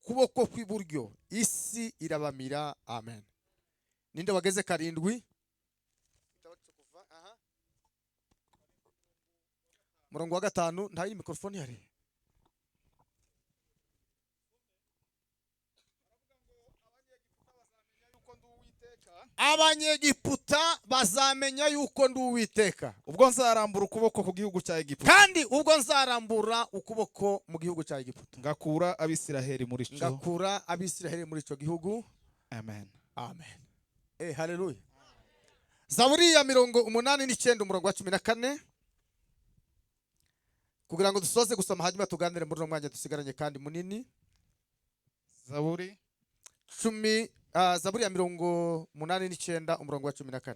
Ukuboko kw'iburyo, isi irabamira. Amen. Ninde wageze 7? Murongo wa 5. Nta yindi mikrofone ihari. Abanyegiputa bazamenya yuko ndi Uwiteka ubwo nzarambura ukuboko ku gihugu cya Egiputa, kandi ubwo nzarambura ukuboko mu gihugu cya Egiputa, ngakura Abisiraheli muri cyo. Ngakura Abisiraheli muri ico gihugu. Amen. Amen. Haleluya. Zaburi ya 89 umurongo wa 14, kugira ngo dusoze gusoma hanyuma tuganire muri uno mwanya dusigaranye kandi munini. Zaburi Zaburi ya 89 umurongo wa 14.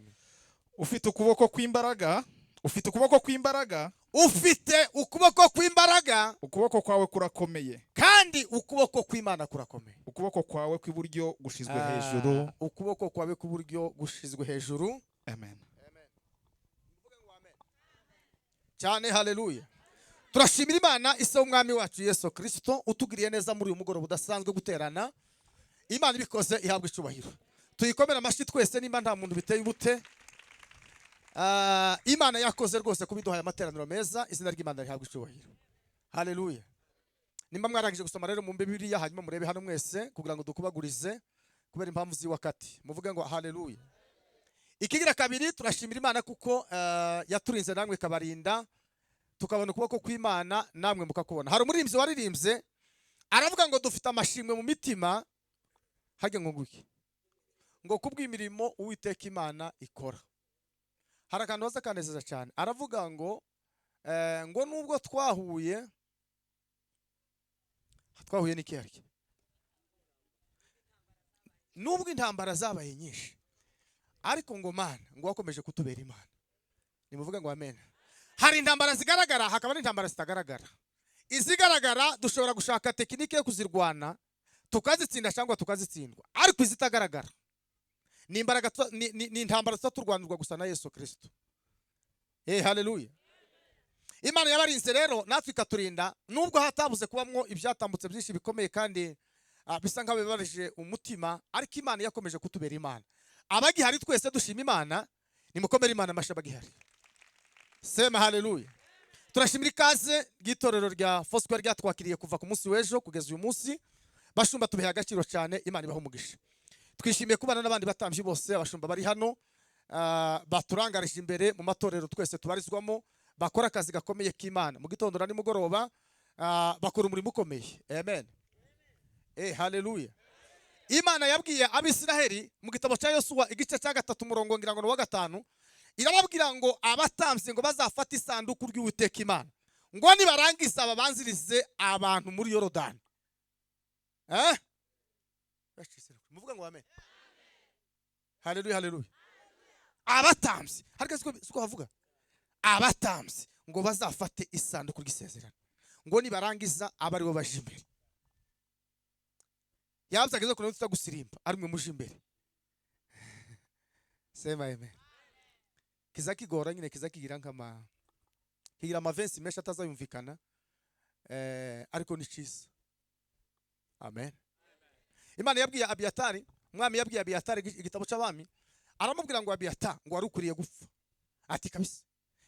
Ufite ukuboko kw'imbaraga, ufite ukuboko kw'imbaraga, Ufite ukuboko kw'imbaraga, ukuboko kwawe kurakomeye, kandi ukuboko kw'Imana kurakomeye, ukuboko kwawe kw'iburyo gushizwe hejuru. Ukuboko kwawe kw'iburyo gushizwe hejuru. Amen. Cyane. Haleluya. Turashimira Imana ise w'umwami wacu Yesu Kristo utugiriye neza muri uyu mugoroba udasanzwe guterana. Imana ibikoze ihabwa icubahiro. Tuyikomere amashyi twese nimba nta muntu biteye ubute. Imana yakoze rwose kubiduhaye amateraniro meza, izina ry'Imana rihabwa icubahiro. Haleluya. Nimba mwarangije gusoma rero mu Bibiliya, hanyuma murebe hano mwese kugira ngo dukubagurize kubera impamvu z'iwakati. Muvuge ngo haleluya. Ikigira kabiri, turashimira Imana kuko yaturinze namwe ikabarinda, tukabona ukuboko kw'Imana namwe mukakubona. Hari umuririmbyi waririmbye aravuga ngo dufite amashimwe mu mitima, hajya ngo nguki ngo kubw'imirimo Uwiteka Imana ikora. Hari akantu baza kanezeza cyane, aravuga ngo ngo nubwo twahuye n'iki harya, nubwo intambara zabaye nyinshi, ariko ngo Mana ngo wakomeje kutubera Imana. Nimuvuge ngo amen. Hari intambara zigaragara, hakaba n'intambara zitagaragara. Izigaragara dushobora gushaka tekinike yo kuzirwana tukazitsinda cyangwa tukazitsindwa, ariko izitagaragara ni imbaraga, ni intambara tutarwanirwa gusa na Yesu Kristo. Haleluya. Imana yabarinze rero natwe ikaturinda, nubwo hatabuze kubamwo ibyatambutse byinshi bikomeye kandi bisa nkaho bibabaje umutima, ariko Imana yakomeje kutubera Imana. Abagihari twese dushima Imana, nimukomere Imana amashyi abagihari. Sema haleluya. Turashimira ikaze ry'itorero rya Foursquare ryatwakiriye kuva ku munsi w'ejo kugeza uyu munsi. Bashumba tubiha agaciro cyane, Imana ibahe umugisha. Twishimiye kubana n'abandi batambyi bose, abashumba bari hano baturangarije imbere mu matorero twese tubarizwamo, bakora akazi gakomeye k'Imana mu gitondo na nimugoroba, bakora umurimo ukomeye. Amen. Haleluya. Imana yabwiye Abisiraheli mu gitabo cya Yosuwa igice cya 3 umurongo ngira ngo ni uwa 5, irababwira ngo abatambyi ngo bazafate isanduku ry'Uwiteka Imana, ngo nibarangiza babanzirize abantu muri Yorodani. Muvuga ngo amen. Haleluya, haleluya. Abatambyi, harya siko bavuga abatambyi ngo bazafate isanduku ry'isezerano, ngo nibarangiza abe aribo baje imbere. Yabyagize ko tuta gusirimba ari mwe muje imbere. Sema amen. Kiza kigora nyine, kiza kigira nkama kigira amavensi menshi atazayumvikana, ariko ni cyiza. Amen. Imana yabwiye Abiyatari, umwami yabwiye Abiyatari igitabo cy'abami, aramubwira ngo Abiyatari ngo wari ukwiriye gupfa. Ati kabisa.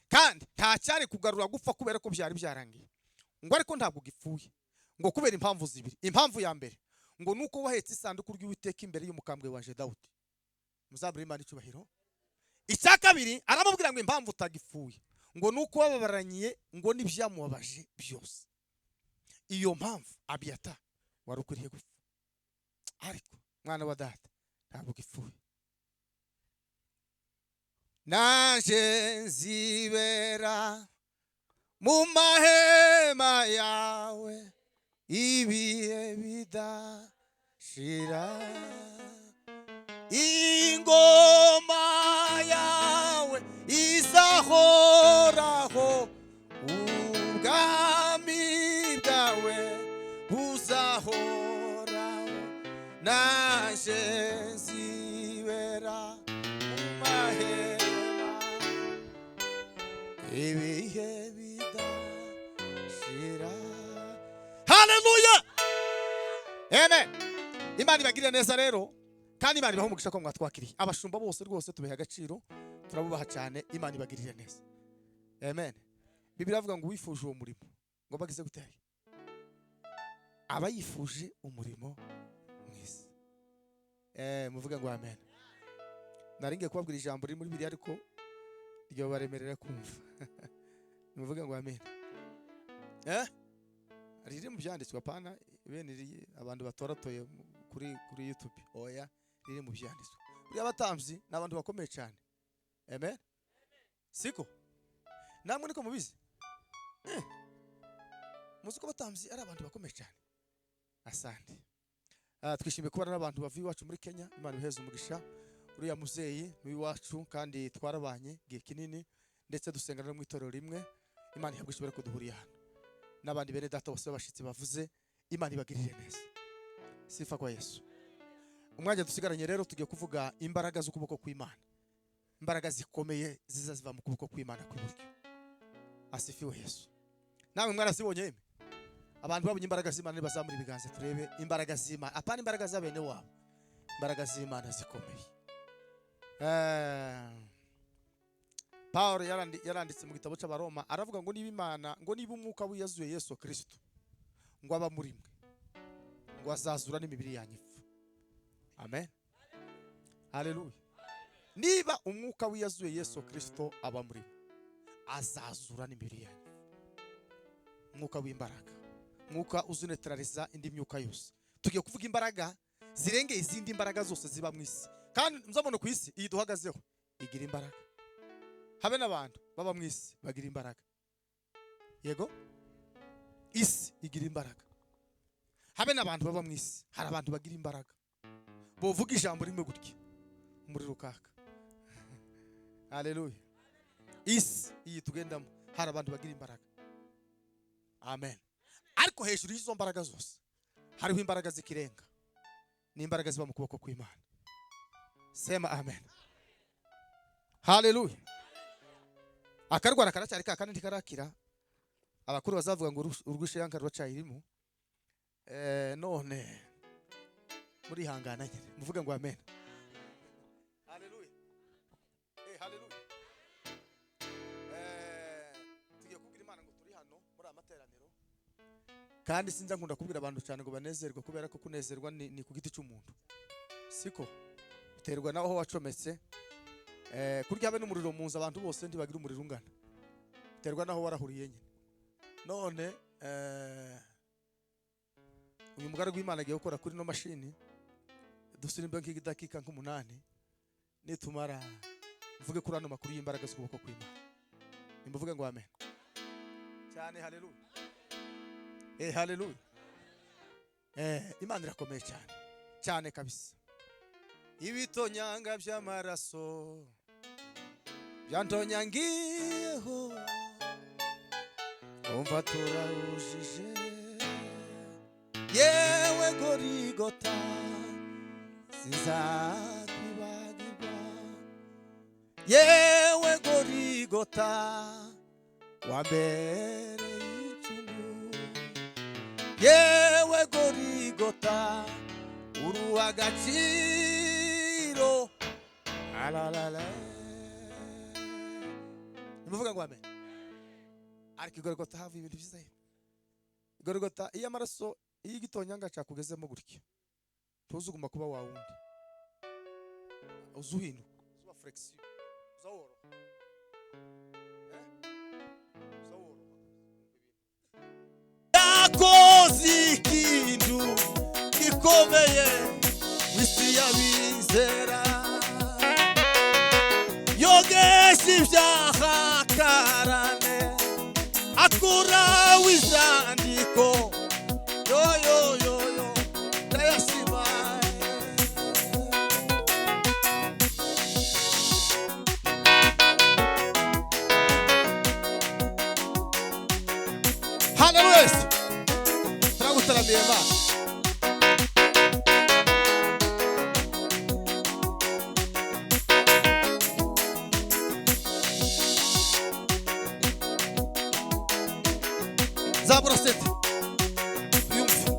Kandi nta cyari kugarura gupfa kubera ko byari byarangiye. Ngo ariko ntabwo gipfuye. Ngo kubera impamvu zibiri. Impamvu ya mbere ngo nuko wahetse isanduku ry'Uwiteka imbere y'umukambwe waje Dawudi. Muzabure Imana icyubahiro. Icya kabiri aramubwira ngo impamvu utagipfuye ngo nuko wababaraniye ngo n'ibyamubabaje byose. Iyo mpamvu Abiyatari wari ukwiriye gupfa. Ariko mwana wa data ntabwo gipfuye. Naje nzibera mu mahema yawe ibihe bidashira, ingoma yawe izahoraho, ubwami bwawe buzahoraho. Naje nzibera mu mahema ibihe bidashira. Haleluya. Amen. Imana ibagirire neza rero, kandi Imana ibahe umugisha ko mwatwakiriye. Abashumba bose rwose tubeha agaciro, turabubaha cyane. Imana ibagirire neza. Amen. Bibiliya avuga ngo wifuje uwo murimo ngo bagize gutera, aba yifuje umurimo mwiza. Muvuga ngo amen. Naringiye kubabwira ijambo riri muri Bibiliya ariko ryo baremerera kumva. Muvuga ngo amen. Riri mu byanditswe, apana bene abantu batoratoye kuri YouTube. Oya, riri mu byanditswe. Buriya abatambyi ni abantu bakomeye cyane. Amen. Siko namwe niko mubizi. Muzi ko abatambyi ari abantu bakomeye cyane. Asante. Twishimiye kubana n'abantu bavuye iwacu muri Kenya. Imana ibaheze umugisha. Uriya muzeyi ni iwacu kandi twarabanye igihe kinini, ndetse dusengana no mu itorero rimwe. Imana ihabwe ishobora kuduhuriye hano n'abandi bene data bose b'abashitsi bavuze. Imana ibagirire neza. Sifa kwa Yesu. Umwanya dusigaranye rero tugiye kuvuga imbaraga z'ukuboko kw'Imana, imbaraga zikomeye ziza ziva mu kuboko kw'Imana kw'iburyo. Asifiwe Yesu. Namwe mwarazibonye yemwe? Abantu babonye imbaraga z'Imana nibazamura ibiganza turebe imbaraga z'Imana, apana imbaraga z'abene wabo, imbaraga z'Imana zikomeye. Paul yaranditse mu gitabo cy'Abaroma aravuga ngo niba Imana, ngo niba umwuka w'iyazuye Yesu Kristo ngo aba muri mwe, ngo azazura n'imibiri yanyu ipfa. Amen. Haleluya. Niba umwuka w'iyazuye Yesu Kristo aba muri mwe, azazura n'imibiri yanyu. Umwuka w'imbaraga, umwuka uzunetraliza indi myuka yose. Tugiye kuvuga imbaraga zirengeye izindi mbaraga zose ziba mu isi. Kandi muzabona ku isi iyi duhagazeho igira imbaraga. Habe n'abantu baba mu isi bagira imbaraga. Yego, isi igira imbaraga. Habe n'abantu baba mu isi, hari abantu bagira imbaraga. Bovuga ijambo rimwe gutya umuriro ukaka. Haleluya. Isi iyi tugendamo hari abantu bagira imbaraga. Amen. Ariko hejuru y'izo mbaraga zose hariho imbaraga z'ikirenga, ni imbaraga ziba mu kuboko kw'Imana. Sema amen. Haleluya. Akarwara karacyari ka kandi ntikarakira. Abakuru bazavuga ngo urwishe yanka rwacayirimo. None muri hangana nyine muvuge ngo amen. Haleluya. Haleluya. Tugiye kubwira Imana ngo turi hano muri amateraniro. Kandi sinza nkunda kubwira abantu cyane ngo banezerwe, kubera ko kunezerwa ni ku giti cy'umuntu. Siko biterwa naho wacometse. Kurya habe n'umuriro mu nzu abantu bose ntibagira umuriro ungana. Biterwa naho warahuriye nyine. None uyu mugaragu w'Imana agiye gukora kuri no mashini, dusirimbe nk'idakika nk'umunani, nitumara mvuge kuri ano makuru y'imbaraga z'ukuboko kw'Imana. Nimvuge ngo amen. Cyane haleluya. Haleluya. Imana irakomeye cyane. Cyane kabisa. Ibitonyanga by'amaraso byantonyangiyeho, umva turahujije, yewe Gorigota sinzakwibagirwa, yewe Gorigota wambereye icumu, yewe Gorigota uruwagaciro. Alalala. Nimuvuga ngo amen. Ariko Gorigota hava ibintu byiza. Gorigota iyo amaraso iyo igitonyanga cyakugezemo gutya, ntuzuguma kuba wa wundi, uzuhinduka, uzuba flexible, uzaworoha. Uzaworoha. Yakoze ikintu gikomeye wisi y'abizera, yogesha ibyaha karane, akura w'izandiko, yo yo yo yo ndayashima. Haleluya. Turagutaramiye Imana. Zabura 7. Yumva.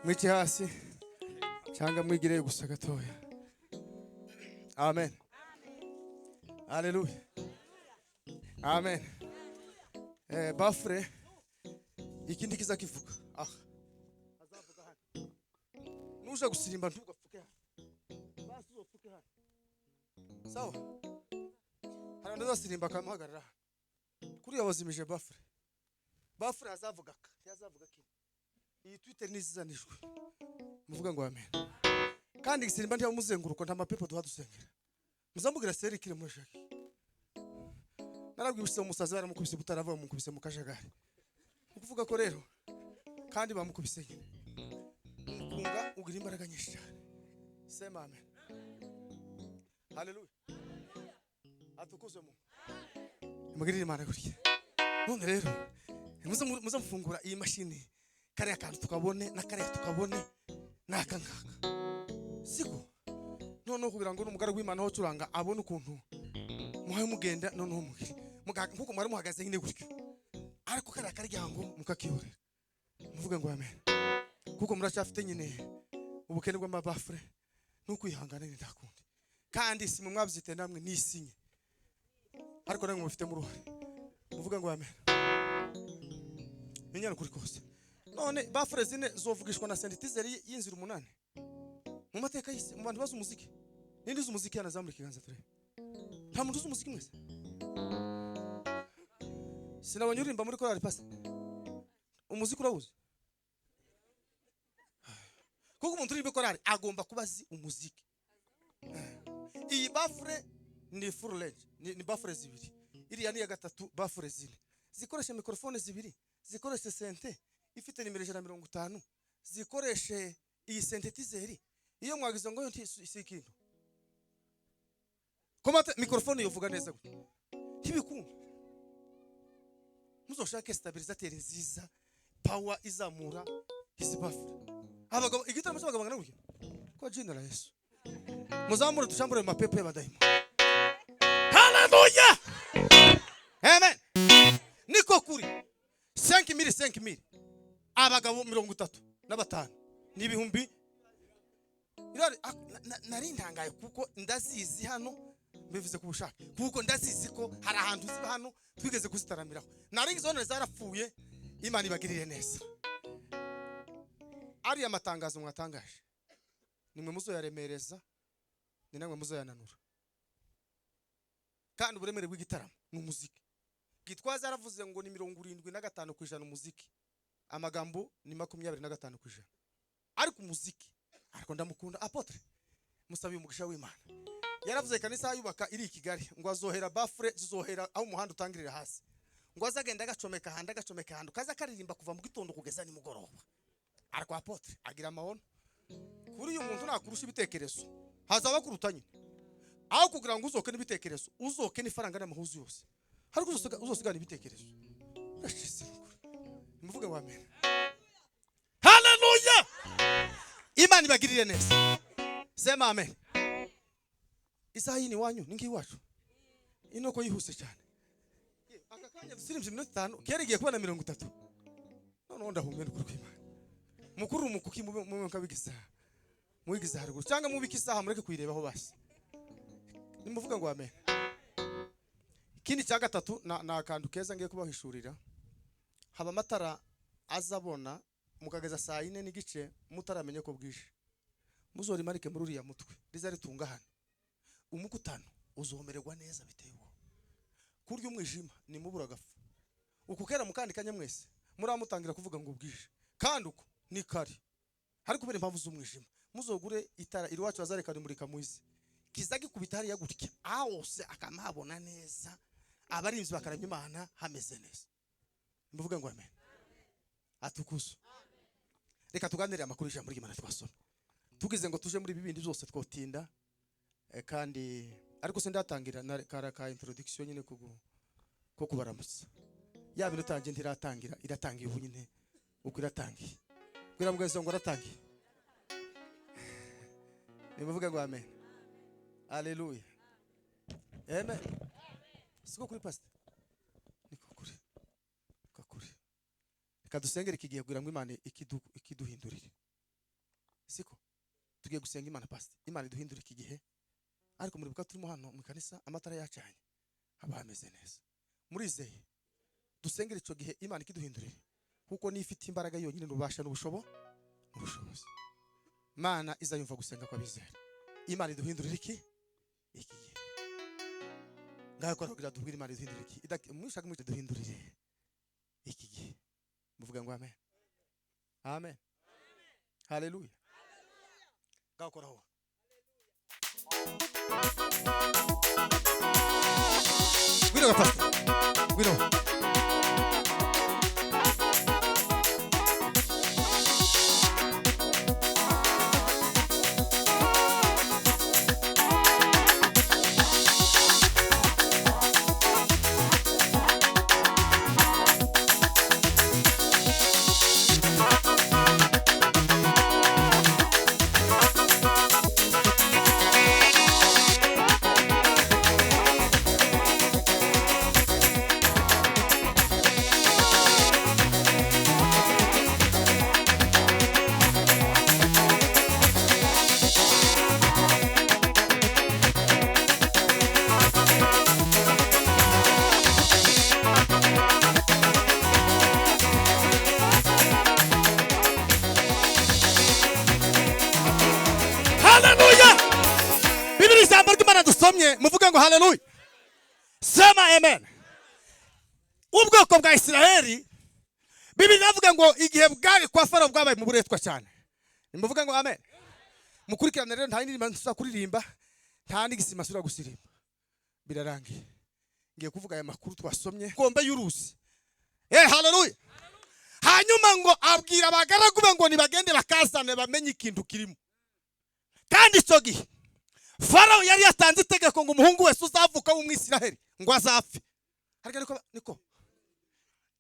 Mwice hasi cyangwa mwigireyo gusa gatoya. Amen. Haleluya. Amen. Baffle ikindi kiza kivuga. Ah. Azavuga hano. Nuja gusirimba ntugapfuke hano. Basi uzopfuke hano. Sawa? Hari ndazasirimba akamuhagarara. Kuri yabazimije baffle. Baffle azavuga ka. Yazavuga ki? Iyi Twitter nizizanijwe. Muvuga ngo amen. Kandi gisirimba ntiya muzenguruko nta mapepo duha dusengera. Muzamugira seri kire muri shaki. Narabwibuse umusazi baramukubise butarava bamukubise mu kajagari. Ukuvuga ko rero kandi bamukubise nyine. Umukunga ugira imbaraga nyinshi cyane. Sema amen. Haleluya. Atukuzwe mu. Mugirire Imana gutya. None rero muze mufungura iyi mashini kariya kantu tukabone na kariya tukabone n'aka ngaka. Siko noneho kugira ngo n'umugaragu w'Imana aho curanga abone ukuntu muhaye mugenda noneho mugire nkuko mwari muhagaze nyine gutyo, ariko kariya karyango mukakihorera muvuge ngo amen, kuko muracyafite nyine ubukene bw'amabafure n'ukwihangana nyine ntakundi, kandi si mwe mwabyite namwe nisinye, ariko namwe mubifitemo uruhare. Muvuge ngo amen. Menyana kuri kose. None bafure zine zovugishwa na synthétiseur y'inzira 8 mu mateka y'isi, mu bantu bazi umuziki. Ninde uzi umuziki yanazamura ikiganza ture? Nta muntu uzi umuziki mwese. Sinabonye uririmba muri korali pasi. Umuziki urawuzi? Kuko umuntu uririmba korali agomba kuba azi umuziki. Iyi bafure ni full range, ni bafure zibiri. Iriya ni ya gatatu, bafure zine. Zikoresha microphone zibiri, zikoresha synthé ifite nimero 150, zikoreshe iyi synthétiseur. Iyo mwagize ngo nti si ikintu. Komate microphone yovuga neza gute? Ntibikunda. Muzoshake stabilisateur nziza, power izamura izi bafure. Abagabo igitaramo cy'abagabo bangana gutya. Kwa jina la Yesu. Muzamure tushambure mapepo y'abadaimo. Haleluya! Amen. Niko kuri 5000 5000. Abagabo 35 ni ibihumbi. Nari ntangaye kuko ndazizi hano mbivuze ku bushake, kuko ndazizi ko hari ahantu ziba hano twigeze kuzitaramiraho. Nari zone zarapfuye. Imana ibagirire neza. Ariya matangazo mwatangaje nimwe muzoyaremereza, ni namwe muzoyananura. Kandi uburemere bw'igitaramo ni umuziki. Gitwaza yaravuze ngo ni 75% umuziki, amagambo ni 25%, ariko umuziki. Ariko ndamukunda apotre musabiye umugisha w'Imana. Yaravuze kanisa yubaka iri i Kigali ngo azohera bafure zizohera aho umuhanda utangirira hasi, ngo azagenda agacomeka handi agacomeka handi kaza karirimba kuva mu gitondo kugeza nimugoroba. Ariko apotre agira amaono kuri uyu muntu nakurusha ibitekerezo hazaba kuruta nyine. Aho kugira ngo uzoke n'ibitekerezo uzoke n'ifaranga n'amahuzu yose, ariko uzosigana ibitekerezo. Urashize mukuru. Muvuge wa amen. Haleluya! Imana ibagirire neza. Sema amen. Isaha yini wanyu ni ngiwacu. Inoko yihuse cyane. Aka kanya dusirimje iminota 5 kera igiye kuba na 30. None ndahumye n'ukuri kw'Imana. Mukuru umukuki mube nkabigisa. Mubigize haruguru cyangwa mubike isaha mureke kuyirebaho basi. Nimuvuga ngo amen. Ikindi cya gatatu na akantu keza ngiye kubahishurira. Haba amatara azabona mukageza saa 4:15 mutaramenye ko bwije. Muzori marike muri uriya mutwe riza ritunga hano. Umukutano uzomererwa neza biteye ubwoba. Kurya umwijima ni mubura gafu. Ukukera mukandikanye mwese muramutangira kuvuga ngo bwije. Kandi uko ni kare. Hari kubera impamvu z'umwijima. Muzogure itara iriwacu azareka rimurika muizi. Kizagi kubita hari yagutya. Ahose akamabona neza. Abarinzi bakaramya Imana hameze neza. Mvuga ngo amen. Atukuzo. Reka tuganire amakuru y'ijambo ry'Imana twasoma. Tugize ngo tuje muri bibindi byose twotinda. Kandi ariko se ndatangira na ka introduction nyine ko kubaramutsa. Ya bintu tangiye ntiratangira, iratangiye ubu nyine uko iratangiye. Kugira ngo ngo aratangiye. Nimuvuga ngo amen. Haleluya. Amen. Siko kuri pastor. Niko kuri. Niko kuri. Reka dusengere iki gihe kugira ngo Imana ikiduhindurire. Tugiye gusenga Imana, pastor, Imana iduhindure iki gihe. Ariko muribuka turimo hano mu kanisa, amatara yacanye, haba hameze neza. Murizeye dusengere ico gihe, Imana ikiduhindurire, kuko niyo ifite imbaraga yonyine n'ububasha n'ubushobozi. Mana izayumva gusenga kw'abizera. Imana iduhindurire iki gihe. Ngaho ko kugira tubwire Imana iduhindurire iki, mushaka muce duhindurire iki gihe. Muvuga ngo amen, amen, haleluya. Ngaho koraho. Ngwino pastor, ngwino. Haleluya! Bibiri ijambo ry'Imana dusomye, muvuge ngo haleluya. Sema amen. Ubwoko bwa Isiraheli, Bibiri iravuga ngo igihe bwari kwa Farawo bwabaye mu buretwa cyane. Nimuvuge ngo amen. Mukurikirane rero, nta ndirimbo nsubira kuririmba, nta n'igisima nsubira gusirimba. Birarangiye. Ngiye kuvuga aya makuru twasomye. Kombe y'uruzi. Haleluya. Hanyuma ngo abwira abagaragu be ngo nibagende bakazane bamenye ikintu kirimo. Kandi icyo gihe Farawo yari yatanze itegeko ngo umuhungu wese uzavuka w'umwisiraheli ngo azapfe. Harya niko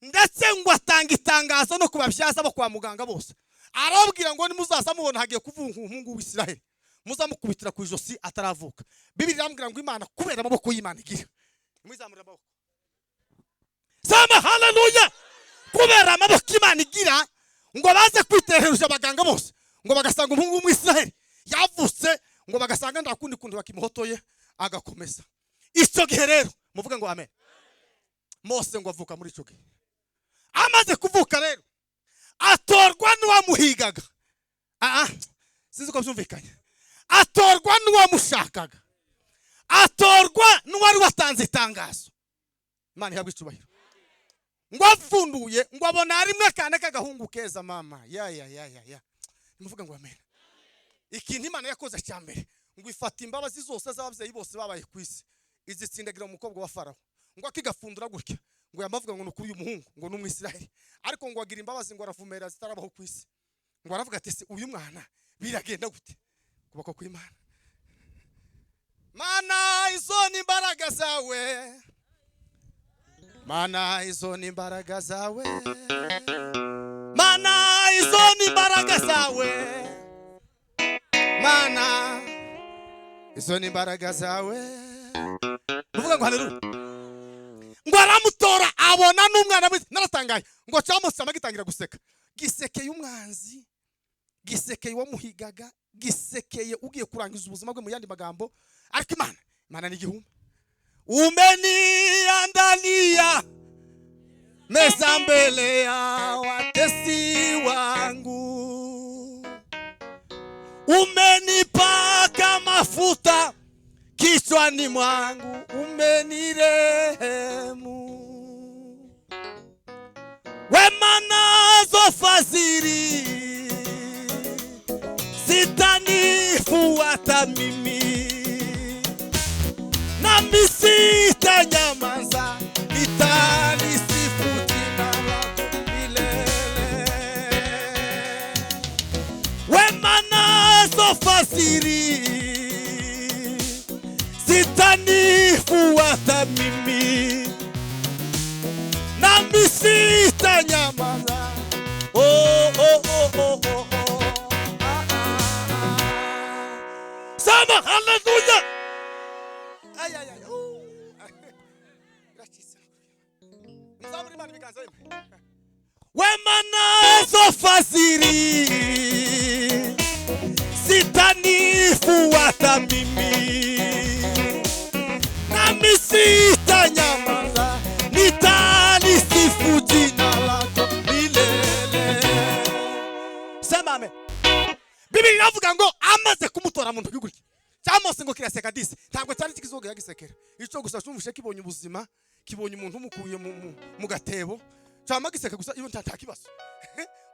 ndetse ngo atanga itangazo no kubabyaza bo kwa muganga bose, arababwira ngo nimuzaza mubona hagiye kuvuka umuhungu w'Isiraheli, muzamukubitira ku ijosi ataravuka. Bibiri irambwira ngo Imana kubera amaboko y'Imana igira, nimuzamure amaboko, sema haleluya. Kubera amaboko Imana igira, ngo baze kwitehereje abaganga bose, ngo bagasanga umuhungu w'Umwisiraheli yavutse, ngo bagasanga nta kundi kuntu bakimuhotoye agakomeza. Icyo gihe rero muvuge ngo amen. Mose ngo avuka muri icyo gihe. Amaze kuvuka rero atorwa n'uwamuhigaga. Sinzi ko byumvikanye. Atorwa n'uwamushakaga, atorwa n'uwari watanze itangazo. Imana ihabwe icyubahiro. Ngo apfunduye ngo abona rimwe akana k'agahungu keza, mama ya ya ya ya ya. Nimuvuge ngo amen. Ikintu Imana yakoze cya mbere, ngo ifata imbabazi zose z'ababyeyi bose babaye ku isi, izitsindagira umukobwa wa Farawo. Ngo akigafundura gutya, ngo yamavuga ngo nukuri uyu muhungu ngo n'umwisiraheli, ariko ngo agira imbabazi ngo aravumera zitarabaho ku isi. Ngo aravuga ati se uyu mwana biragenda gute? Kuboko kw'Imana. Mana izo ni imbaraga zawe, Mana izo ni imbaraga zawe, Mana izo ni imbaraga zawe, Mana izo ni imbaraga zawe. Muvuga ngo haleluya. Ngo aramutora abona n'umwana we. Naratangaye ngo cyamusama gitangira guseka, gisekeye umwanzi, gisekeye uwamuhigaga, gisekeye ugiye kurangiza ubuzima bwe mu yandi magambo. Ariko Imana, Imana ni igihumbi. Umeniandalia meza mbele ya watesi wangu, umenipaka mafuta kichwani mwangu, umenirehemu. Wema nazo fadhili zitanifuata mimi, nami sitanyamaza, nitalisifu jina lako milele. Wema nazo fadhili zitanifuata mimi, nami sitanyamaza. Oh, oh, oh, oh, oh, oh. Ah, ah, ah. Sema haleluya. Ay, ay, ay. Mzamuri Imana ibiganza bimwe. Wema nazo fadhili zitani Mimi, nami sitanyamaza, nitalisifu jina lako milele. Sema amen. Bibiri iravuga ngo amaze kumutora mu ntoki gutya, cya Mose ngo kiraseka disi. Ntabwo cyari kizoga yagisekera icyo gusa, cyumvishe kibonye ubuzima, kibonye umuntu umukuye mu gatebo, cyama giseka gusa iyo nta kibazo,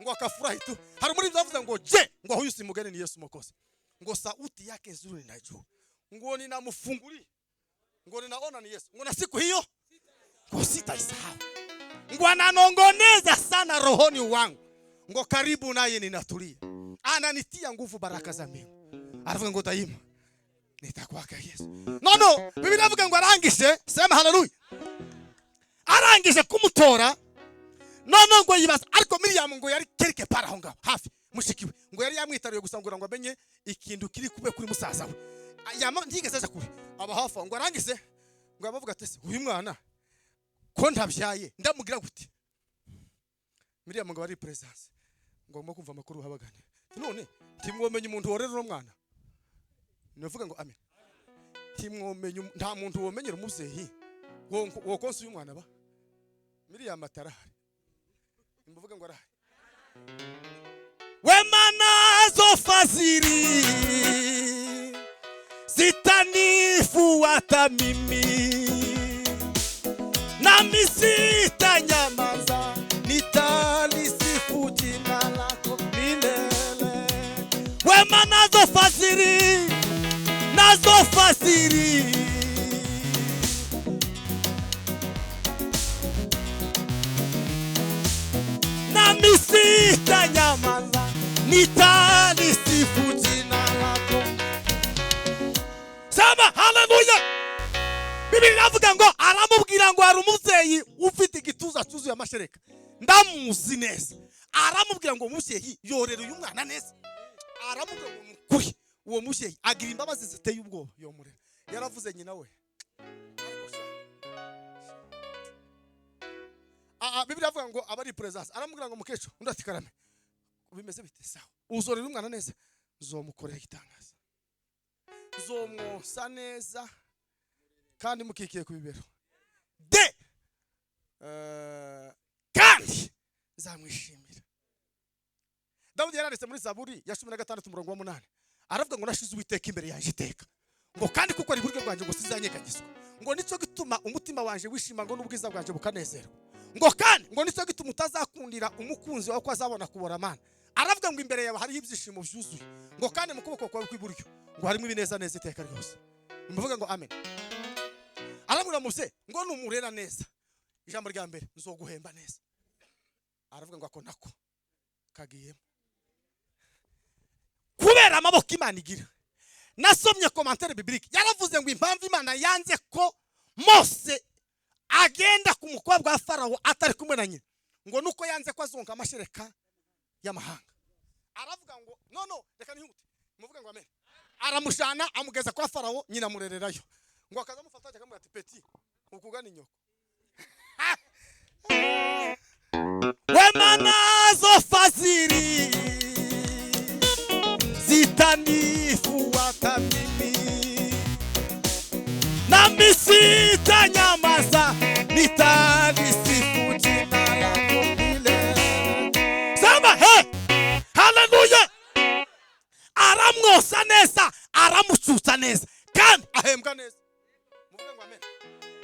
ngo akafurahi tu. Hari muri byavuze ngo je ngo huyu si mugeni, ni Yesu Mwokozi, ngo sauti yake nzuri najua, ngo ninamfungulia, ngo ninaona ni Yesu, ngo na siku hiyo ngo sitaisahau, ngo ananongoneza sana rohoni wangu, ngo karibu naye ninatulia, ananitia nguvu baraka za mbingu. Aravuga ngo daima nitakwaka Yesu. No, Biblia iravuga ngo arangije, sema haleluya, arangije kumutora none ngo yibaza. Ariko Miriam ngo yari quelque part aho ngaho hafi, mushiki we ngo yari yamwitaruye gusa ngo amenye ikintu kiri kube kuri musaza we. Yama ntigeze aza kure, aba hafi aho. Ngo arangize ngo abavuga ati: "Se uyu mwana ko ntabyaye, ndamubwira gute?" Miriam ngo ari presence, ngo ngomba kumva amakuru habagane. None ntimwomenye umuntu worera uno mwana? Nivuga ngo amen. Ntimwomenye nta muntu womenyera umuvyeyi wo konsa uyu mwana ba? Miriam atarahari, nimuvuga ngo arahari. Wema nazo fadhili zitanifuata mimi, nami sitanyamaza, nitalisifu jina lako milele. Wema nazo fadhili, nazo fadhili nami sitanyamaza, nitalisifu jina lako. Sema haleluya. Bibiri iravuga ngo aramubwira ngo hari umubyeyi ufite igituza cyuzuye amashereka, ndamuzi neza. Aramubwira ngo umubyeyi yorera uyu mwana neza. Aramubwira ngo ni ukuri, uwo mubyeyi agira imbabazi ziteye ubwoba, yomurera. Yaravuze nyina we. Ariko sha, Bibiri iravuga ngo aba ari presence, aramubwira ngo mukecuru. Undi ati: "Karame, bimeze bite?" "Sawa." "Uzorera umwana neza?" "Nzomukorera igitangaza, nzomwosa neza kandi mukikiye ku bibero de, kandi nzamwishimira." Dawudi yaranditse muri Zaburi ya 16 umurongo wa 8, aravuga ngo nashize Uwiteka imbere yanjye iteka, ngo kandi kuko ari iburyo bwanjye ngo sinzanyeganyizwa, ngo nicyo gituma umutima wanje wishima, ngo n'ubwiza bwanje bukanezerwa, ngo kandi ngo nicyo gituma utazakundira umukunzi wawe ko azabona kubora mana. Aravuga ngo imbere yawe hariho ibyishimo byuzuye, ngo kandi mu kuboko kwawe kw'iburyo ngo harimo ibinezaneza iteka ryose. Nimuvuge ngo amen. Aramubwira muse ngo numurera neza, ijambo rya mbere, nzoguhemba neza. Aravuga ngo ako nako kagiyemo kubera amaboko Imana igira. Nasomye commentaire biblique, yaravuze ngo impamvu Imana yanze ko Mose agenda ku mukobwa wa Farawo atari kumwe na nyina, ngo nuko yanze ko azonka amashereka y'amahanga. Aravuga ngo no, reka nihute. Muvuge ngo amen. Aramushana, amugeza kwa Farawo, nyina amurererayo, ngo akaza amufata akamubwira ati: "Petit, ukugana inyoko." Wema nazo fadhili zitanifuata mimi, nami sitanyamaza, nitalisifu jina lako milele. Sema he haleluya. Aramwosa neza, aramucutsa neza, kandi ahembwa neza. Muvuge ngo amen.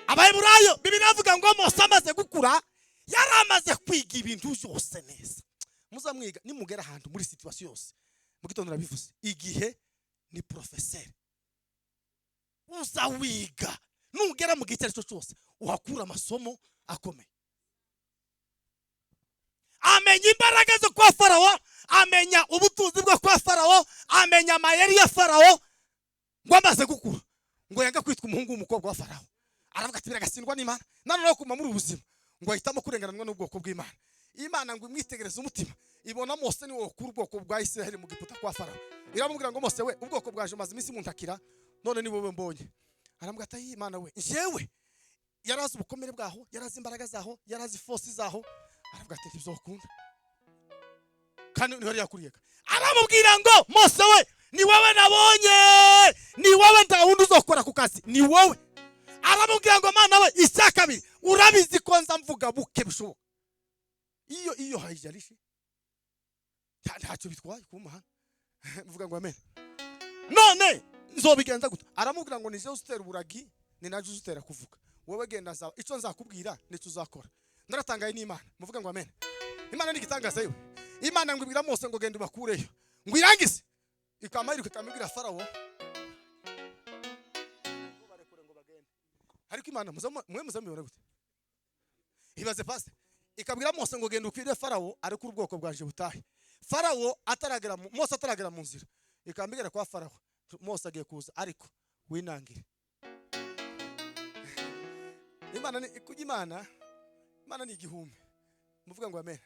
Abaheburayo, Bibiri avuga ngo Mose amaze gukura, yari amaze kwiga ibintu byose neza. Muzamwiga nimugera ahantu muri situation yose. Mu gitondo nabivuze, igihe ni professeur. Uza wiga, nugera mu gihe icyo ari cyo cyose uhakura amasomo akomeye. Amenya imbaraga zo kwa Farawo, amenya ubutunzi bwo kwa Farawo, amenya amayeri ya Farawo. Ngo amaze gukura, ngo yanga kwitwa umuhungu w'umukobwa wa Farawo. Aravuga ati: "Biragatsindwa n'Imana." Noneho kuma muri ubu buzima, ngo ahitamo kurengananwa n'ubwoko bw'Imana. Imana ngo imwitegereze umutima, ibona Mose niwe wakura ubwoko bwa Isiraheli mu Giputa kwa Farawo. Iramubwira ngo: "Mose we, ubwoko bwaje umaze iminsi muntakira, none ni wowe mbonye." Aramubwira ati: "Ayi Imana we, njyewe." Yarazi ubukomere bwaho, yarazi imbaraga zaho, yarazi force zaho. Aravuga ati: "Ntibizokunda." Kandi niho yari yakuriye. Aramubwira ngo: "Mose we, ni wowe nabonye, Ni wowe, nta wundi uzokora ku kazi, ni wowe. Aramubwira ngo: "Mana we, icya kabiri urabizi ko nza mvuga buke bishoboka." Iyo haijalishi, ntacyo bitwaye kuma hano. Mvuga ngo amen. None nzobigenza gute? Aramubwira ngo: "Nije uzutera uburagi, ni naje uzutera kuvuga. Wowe genda, za icyo nzakubwira nicyo uzakora." Ndaratangaye n'Imana. Muvuga ngo amen. Imana ni igitangaza yewe. Imana ngo ibwira Mose ngo: "Genda ubakureyo." Ngo irangize, ikama yiruka, ikamubwira Farawo ngo barekure ngo bagende. Ariko Imana mwe muzamubibona gute? Ibaze pastor, ikabwira Mose ngo: "Genda ukwire Farawo, ariko ubwoko bwaje butahe." Farawo ataragera Mose ataragera mu nzira, ikambwira kwa Farawo: "Mose agiye kuza, ariko winangire." Imana ni kujya Imana ni igihumbi. Muvuga ngo amen.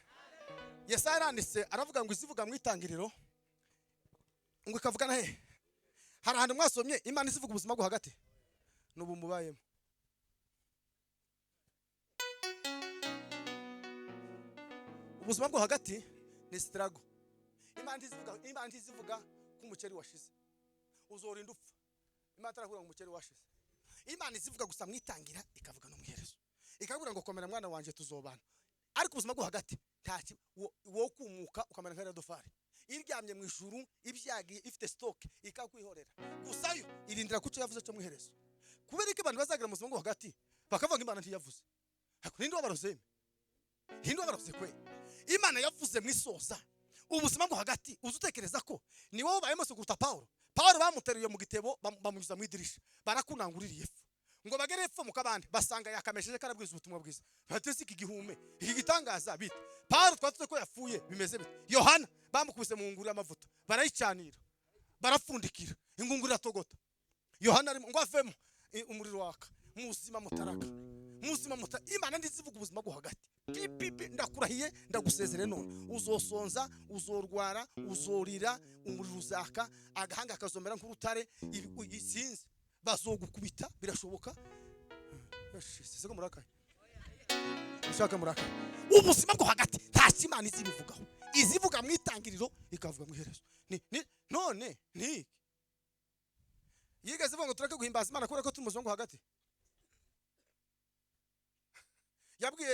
Yesaya yaranditse aravuga ngo izivuga mu itangiriro, ngo ikavuga na he? Hari ahantu mwasomye Imana izivuga ubuzima bwo hagati n'ubu mubayemo? Ubuzima bwo hagati ni struggle. Imana ntizivuga ko umuceri washize, uzorinda upfa Imana itaravuga ngo umuceri washize. Imana izivuga gusa mu itangira, ikavuga no mu iherezo, ikabwira ngo: "Komera mwana wanje, tuzobana." Ariko ubuzima bwo hagati nta wo kumuka ukamera nka radofari iryamye mu ijuru, ibyagiye ifite stock ikakwihorera gusa, yo irindira kucyo yavuze cyo mu iherezo. Kubera ko abantu bazagera mu buzima bwo hagati bakavuga ngo Imana ntiyavuze. Ariko ninde wabaroze? Ninde wabaroze kwe? Imana yavuze mu isoza. Ubuzima bwo hagati, uzi utekereza ko ni wowe ubayemo se kuruta Pawulo? Pawulo bamuteruye mu gitebo, bamunyuza mu idirisha, barakunangurira epfo ngo bagere epfo mu kabande, basanga yakamesheje, karabwiza ubutumwa bwiza. Batese iki gihume, iki gitangaza bite? Pawulo twatuze ko yapfuye, bimeze bite? Yohana bamukubise mu ngunguru y'amavuta, barayicanira, barapfundikira, ingunguru iratogota, Yohana arimo ngo avemo, umuriro waka. Muzima mutaraka muzima muta. Imana ndizivuga ubuzima bwo hagati. Pipipi, ndakurahiye, ndagusezere none: uzosonza, uzorwara, uzorira, umuriro uzaka, agahanga kazomera nk'urutare, sinzi, bazogukubita, birashoboka. Siko murakaye? Ushaka murakaye. Ubuzima bwo hagati nta Imana izibivugaho. Izivuga mu itangiriro, ikavuga mu iherezo. None ni yigeze ivuga ngo tureke guhimbaza Imana kubera ko turi mu buzima bwo hagati?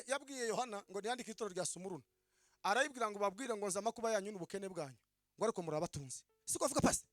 Yabwiye Yohana ngo niyandike itorero rya Sumuruna, arayibwira ngo: "Babwire ngo nzi amakuba yanyu n'ubukene bwanyu," ngo "ariko murabatunzi." Siko avuga pasi?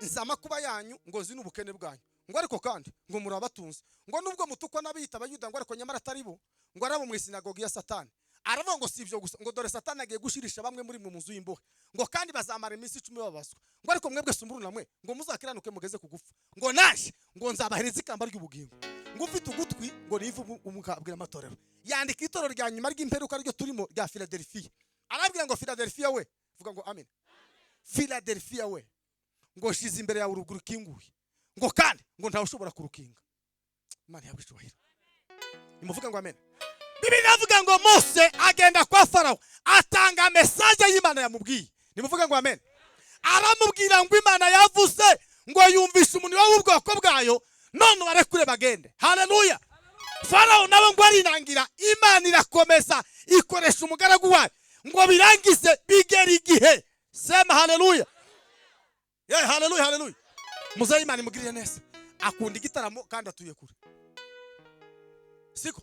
"Nzi amakuba yanyu," ngo "nzi n'ubukene bwanyu," ngo "ariko kandi," ngo "murabatunzi," ngo "nubwo mutukwa n'abiyita Abayuda," ngo "ariko nyamara atari bo," ngo "arabo mu isinagogi ya Satani." Aravuga ngo si ibyo gusa, ngo "dore Satani agiye gushirisha bamwe muri mwe mu nzu y'imbohe," ngo "kandi bazamara iminsi 10 babazwa," ngo "ariko mwebwe Sumuruna mwe," ngo "muzakiranuke mugeze ku gupfa," ngo "naje," ngo "nzabahereza ikamba ry'ubugingo," ngo "ufite ugutwi," ngo "nivu umukabwira amatorero." Yandika itorero rya nyuma ry'imperuka ryo turimo rya Philadelphia, arabwira ngo: "Philadelphia we," vuga ngo amen, "Philadelphia we," ngo "shize imbere yawe urugi rukinguye," ngo "kandi," ngo "ntawe ushobora kurukinga." Imana ihabwe icyubahiro. Nimuvuga ngo amen. Bibiliya iravuga ngo Mose agenda kwa Farawo, atanga message y'Imana yamubwiye. Nimuvuga ngo amen. Aramubwira ngo Imana yavuze ngo yumvishe umunwa w'ubwoko bwayo, none barekure bagende. Haleluya! Farawo nawe ngo arinangira. Imana irakomeza ikoresha umugaragu wayo ngo birangize, bigera igihe. Sema haleluya! Ye haleluya, haleluya! Muzehe Imana imugirire neza, akunda igitaramo kandi atuye kure. Siko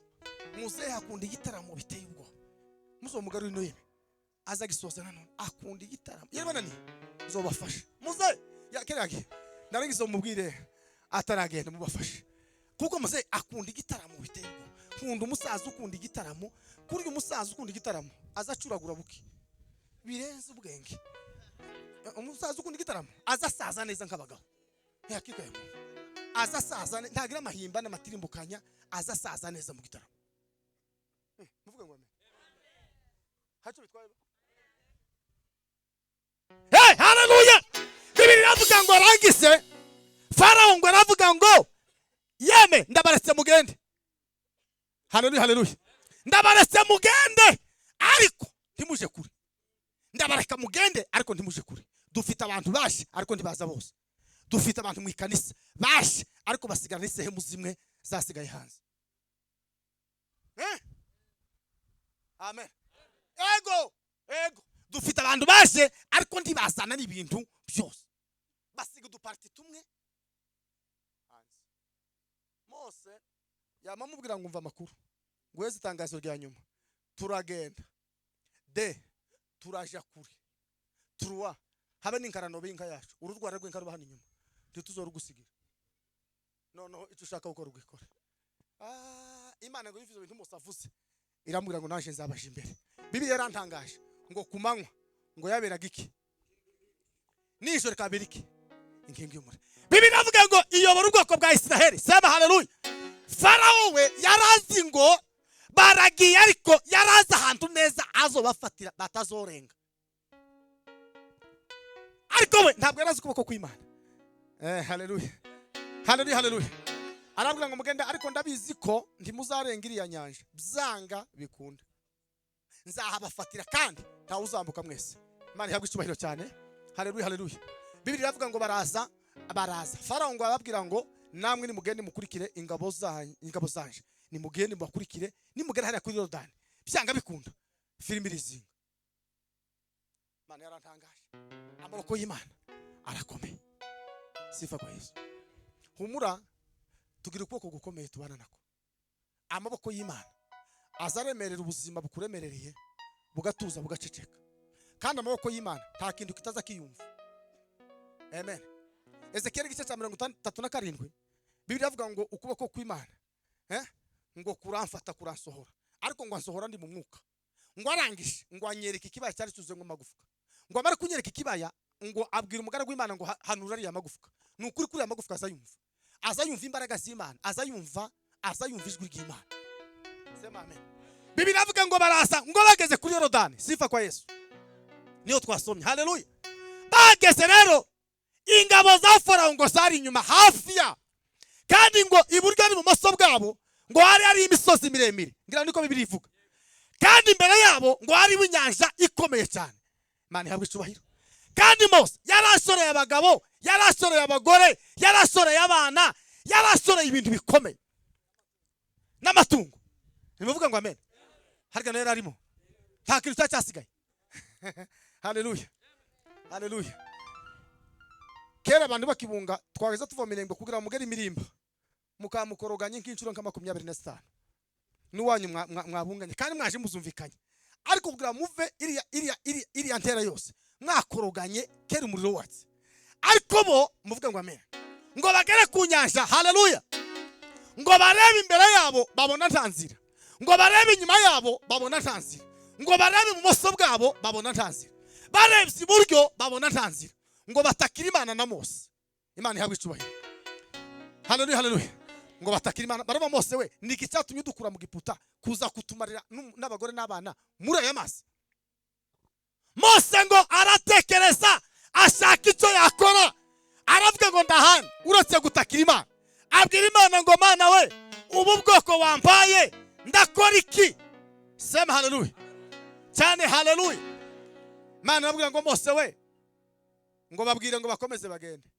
muzehe akunda igitaramo biteye ubwoba? Muzomugarura ino yeme aza gisoza nanone, akunda igitaramo yari bananiye. Nzobafasha muzehe kiriya gihe ndarangiza, mubwire ataragenda, mubafashe, kuko muzehe akunda igitaramo biteye ubwoba. Nkunda umusaza ukunda igitaramo. Kurya umusaza ukunda igitaramo aza acuragura buke birenze ubwenge. Umusaza ukunda igitaramo aza asaza neza nk'abagabo, yakika ya muntu aza asaza ntagira amahimba n'amatirimbukanya, aza asaza neza mu gitaramo. Muvuge ngo amen. Hacyo bitwaye. Hey, haleluya! Bibiliya iravuga ngo arangize, Farawo ngo aravuga ngo: "Yeme, ndabaretse mugende." Haleluya, haleluya! "Ndabaretse mugende, ariko ntimuje kure. Ndabareka mugende, ariko ntimuje kure." Dufite abantu baje, ariko ntibaza bose. Dufite abantu mu ikanisa baje, ariko basigara n'isehemu zimwe zasigaye hanze. Eh? Amen. Ego ego, dufite abantu baje, ariko ntibazana n'ibintu byose, basiga uduparti tumwe. Mose yamamubwira ngo umva amakuru, nguheze itangazo rya nyuma, turagenda de turaja kure turuwa habe n'inkarano b'inka yacu, uru rwara rw'inka ruba hano inyuma ntituzorugusigira, noneho icyo ushaka gukora ugikore. Imana ngo yifuza ibintu Mose avuze, iramubwira ngo naje nzabaje imbere. Bibiliya yarantangaje ngo ku manywa ngo yaberaga iki, nijoro kabera iki, inkingi y'umuriro. Bibiliya iravuga ngo iyobora ubwoko bwa Israheli. Sema haleluya. Farawo we yarazi ngo baragiye, ariko yarazi ahantu neza azobafatira batazorenga, ariko we ntabwo yarazi ukuboko kw'Imana. Haleluya, haleluya, haleluya. Arabwira ngo mugende, ariko ndabizi ko ntimuzarenga iriya nyanja, byanga bikunda nzahabafatira kandi ntawe uzambuka mwese. Imana ihabwe icyubahiro cyane. Haleluya, haleluya. Bibiliya iravuga ngo baraza, baraza. Farawo ngo arababwira ngo namwe nimugende mukurikire ingabo zanjye, ingabo zanje nimugende mubakurikire, nimugera hariya kuri Yorodani byanga bikunda filimi irizinga. Imana yarantangaje, amaboko y'Imana arakomeye. Sifa kwa Yesu. Humura, tugira ukuboko gukomeye tubana nako. Amaboko y'Imana azaremerera ubuzima bukuremerereye, bugatuza bugaceceka. Kandi amaboko y'Imana nta kintu kitaza kiyumva. Amen. Ezekiel igice cya 37, Bibiliya ivuga ngo ukuboko kw'Imana ngo kuramfata kuransohora, ariko ngo ansohora ndi mu mwuka, ngo arangije ngo anyereke ikibaya cyari cyuzuye ngo magufwa, ngo amare kunyereka ikibaya ngo abwira umugaragu w'Imana ngo hanura ariya magufwa. Ni ukuri kuri aya magufwa azayumva, azayumva imbaraga z'Imana, azayumva, azayumva ijwi ry'Imana. Sema amen. Bibiliya ivuga ngo barasa ngo bageze kuri Yorodani. Sifa kwa Yesu. Niyo twasomye. Haleluya. Bageze rero ingabo za Farawo ngo zari inyuma hafi ya, kandi ngo iburyo n'ibumoso bwabo ngo hari hari imisozi miremire, ngira niko Bibiliya ivuga, kandi imbere yabo ngo hari inyanja ikomeye cyane. Imana ihabwe icyubahiro. Kandi Mose yarashoreye abagabo, yarashoreye abagore, yarashoreye abana, yarashoreye ibintu bikomeye n'amatungo. Nimuvuga ngo amen. Harya nayo yararimo, nta kintu cyari cyasigaye. Haleluya, haleluya. Kera abantu bakibunga twageza tuva mirembe kugira mugere imirimba mukamukoroganye nk'inshuro nka 25 n'uwanyu mwabunganye kandi mwaje muzumvikanye, ariko kugira muve iriya iriya iriya iriya ntera yose mwakoroganye kera umuriro watse. Ariko bo muvuga ngo amen, ngo bagere ku nyanja. Haleluya. Ngo barebe imbere yabo babona nta nzira, ngo barebe inyuma yabo babona nta nzira, ngo barebe ibumoso bwabo babona nta nzira, barebye iburyo babona nta nzira, ngo batakira Imana na Mose. Imana ihabwe icyubahiro. Haleluya, haleluya. Ngo batakira Imana baraba Mose we, ni iki cyatumye dukura mu Giputa kuza kutumarira n'abagore n'abana muri aya mazi? Mose ngo aratekereza ashaka icyo yakora, aravuga ngo ndahana uretse gutakira Imana. Abwira Imana ngo Mana we, ubu bwoko wambaye ndakora iki? Sema haleluya cyane, haleluya. Imana arabwira ngo Mose we, ngo babwire ngo bakomeze bagende.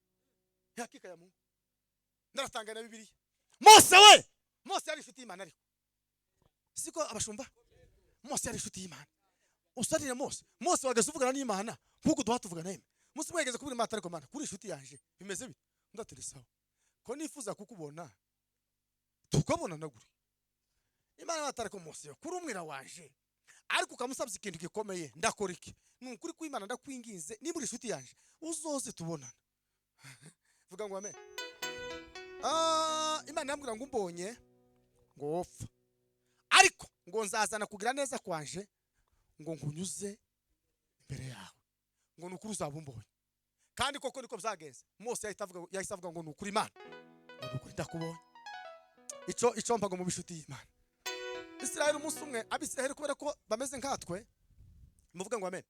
Hakika ya Mungu ndaratanga na Bibiliya. Mose we, Mose yari inshuti y'Imana, ariko siko abashumba, Mose yari inshuti y'Imana. Usarire Mose, Mose wageze uvugana n'Imana nkuko duha tuvugana nawe. Mose mwegeze kubira Imana, ariko Mana kuri inshuti yanje bimeze bite? Ndatiri sawa, ko nifuza kukubona tukabona naguri. Imana batariko Mose kuri umwira waje, ariko ukamusabye ikintu gikomeye, ndakora iki? Ni ukuri kw'Imana ndakwinginze, niba uri inshuti yanje uzoze tubonana. Vuga ngo amen. Imana yambwira ngo umbonye ngo wopfa, ariko ngo nzazana kugira neza kwanje ngo nkunyuze imbere yawe, ngo ni ukuri uzaba umbonye. Kandi koko niko byagenze. Mose yahise avuga ngo ni ukuri Imana, ngo ni ukuri ndakubonye. Icyo mpa ngo mu bishuti y'Imana. Israel umunsi umwe, Abisiraheli kubera ko bameze nkatwe, muvuga ngo amen.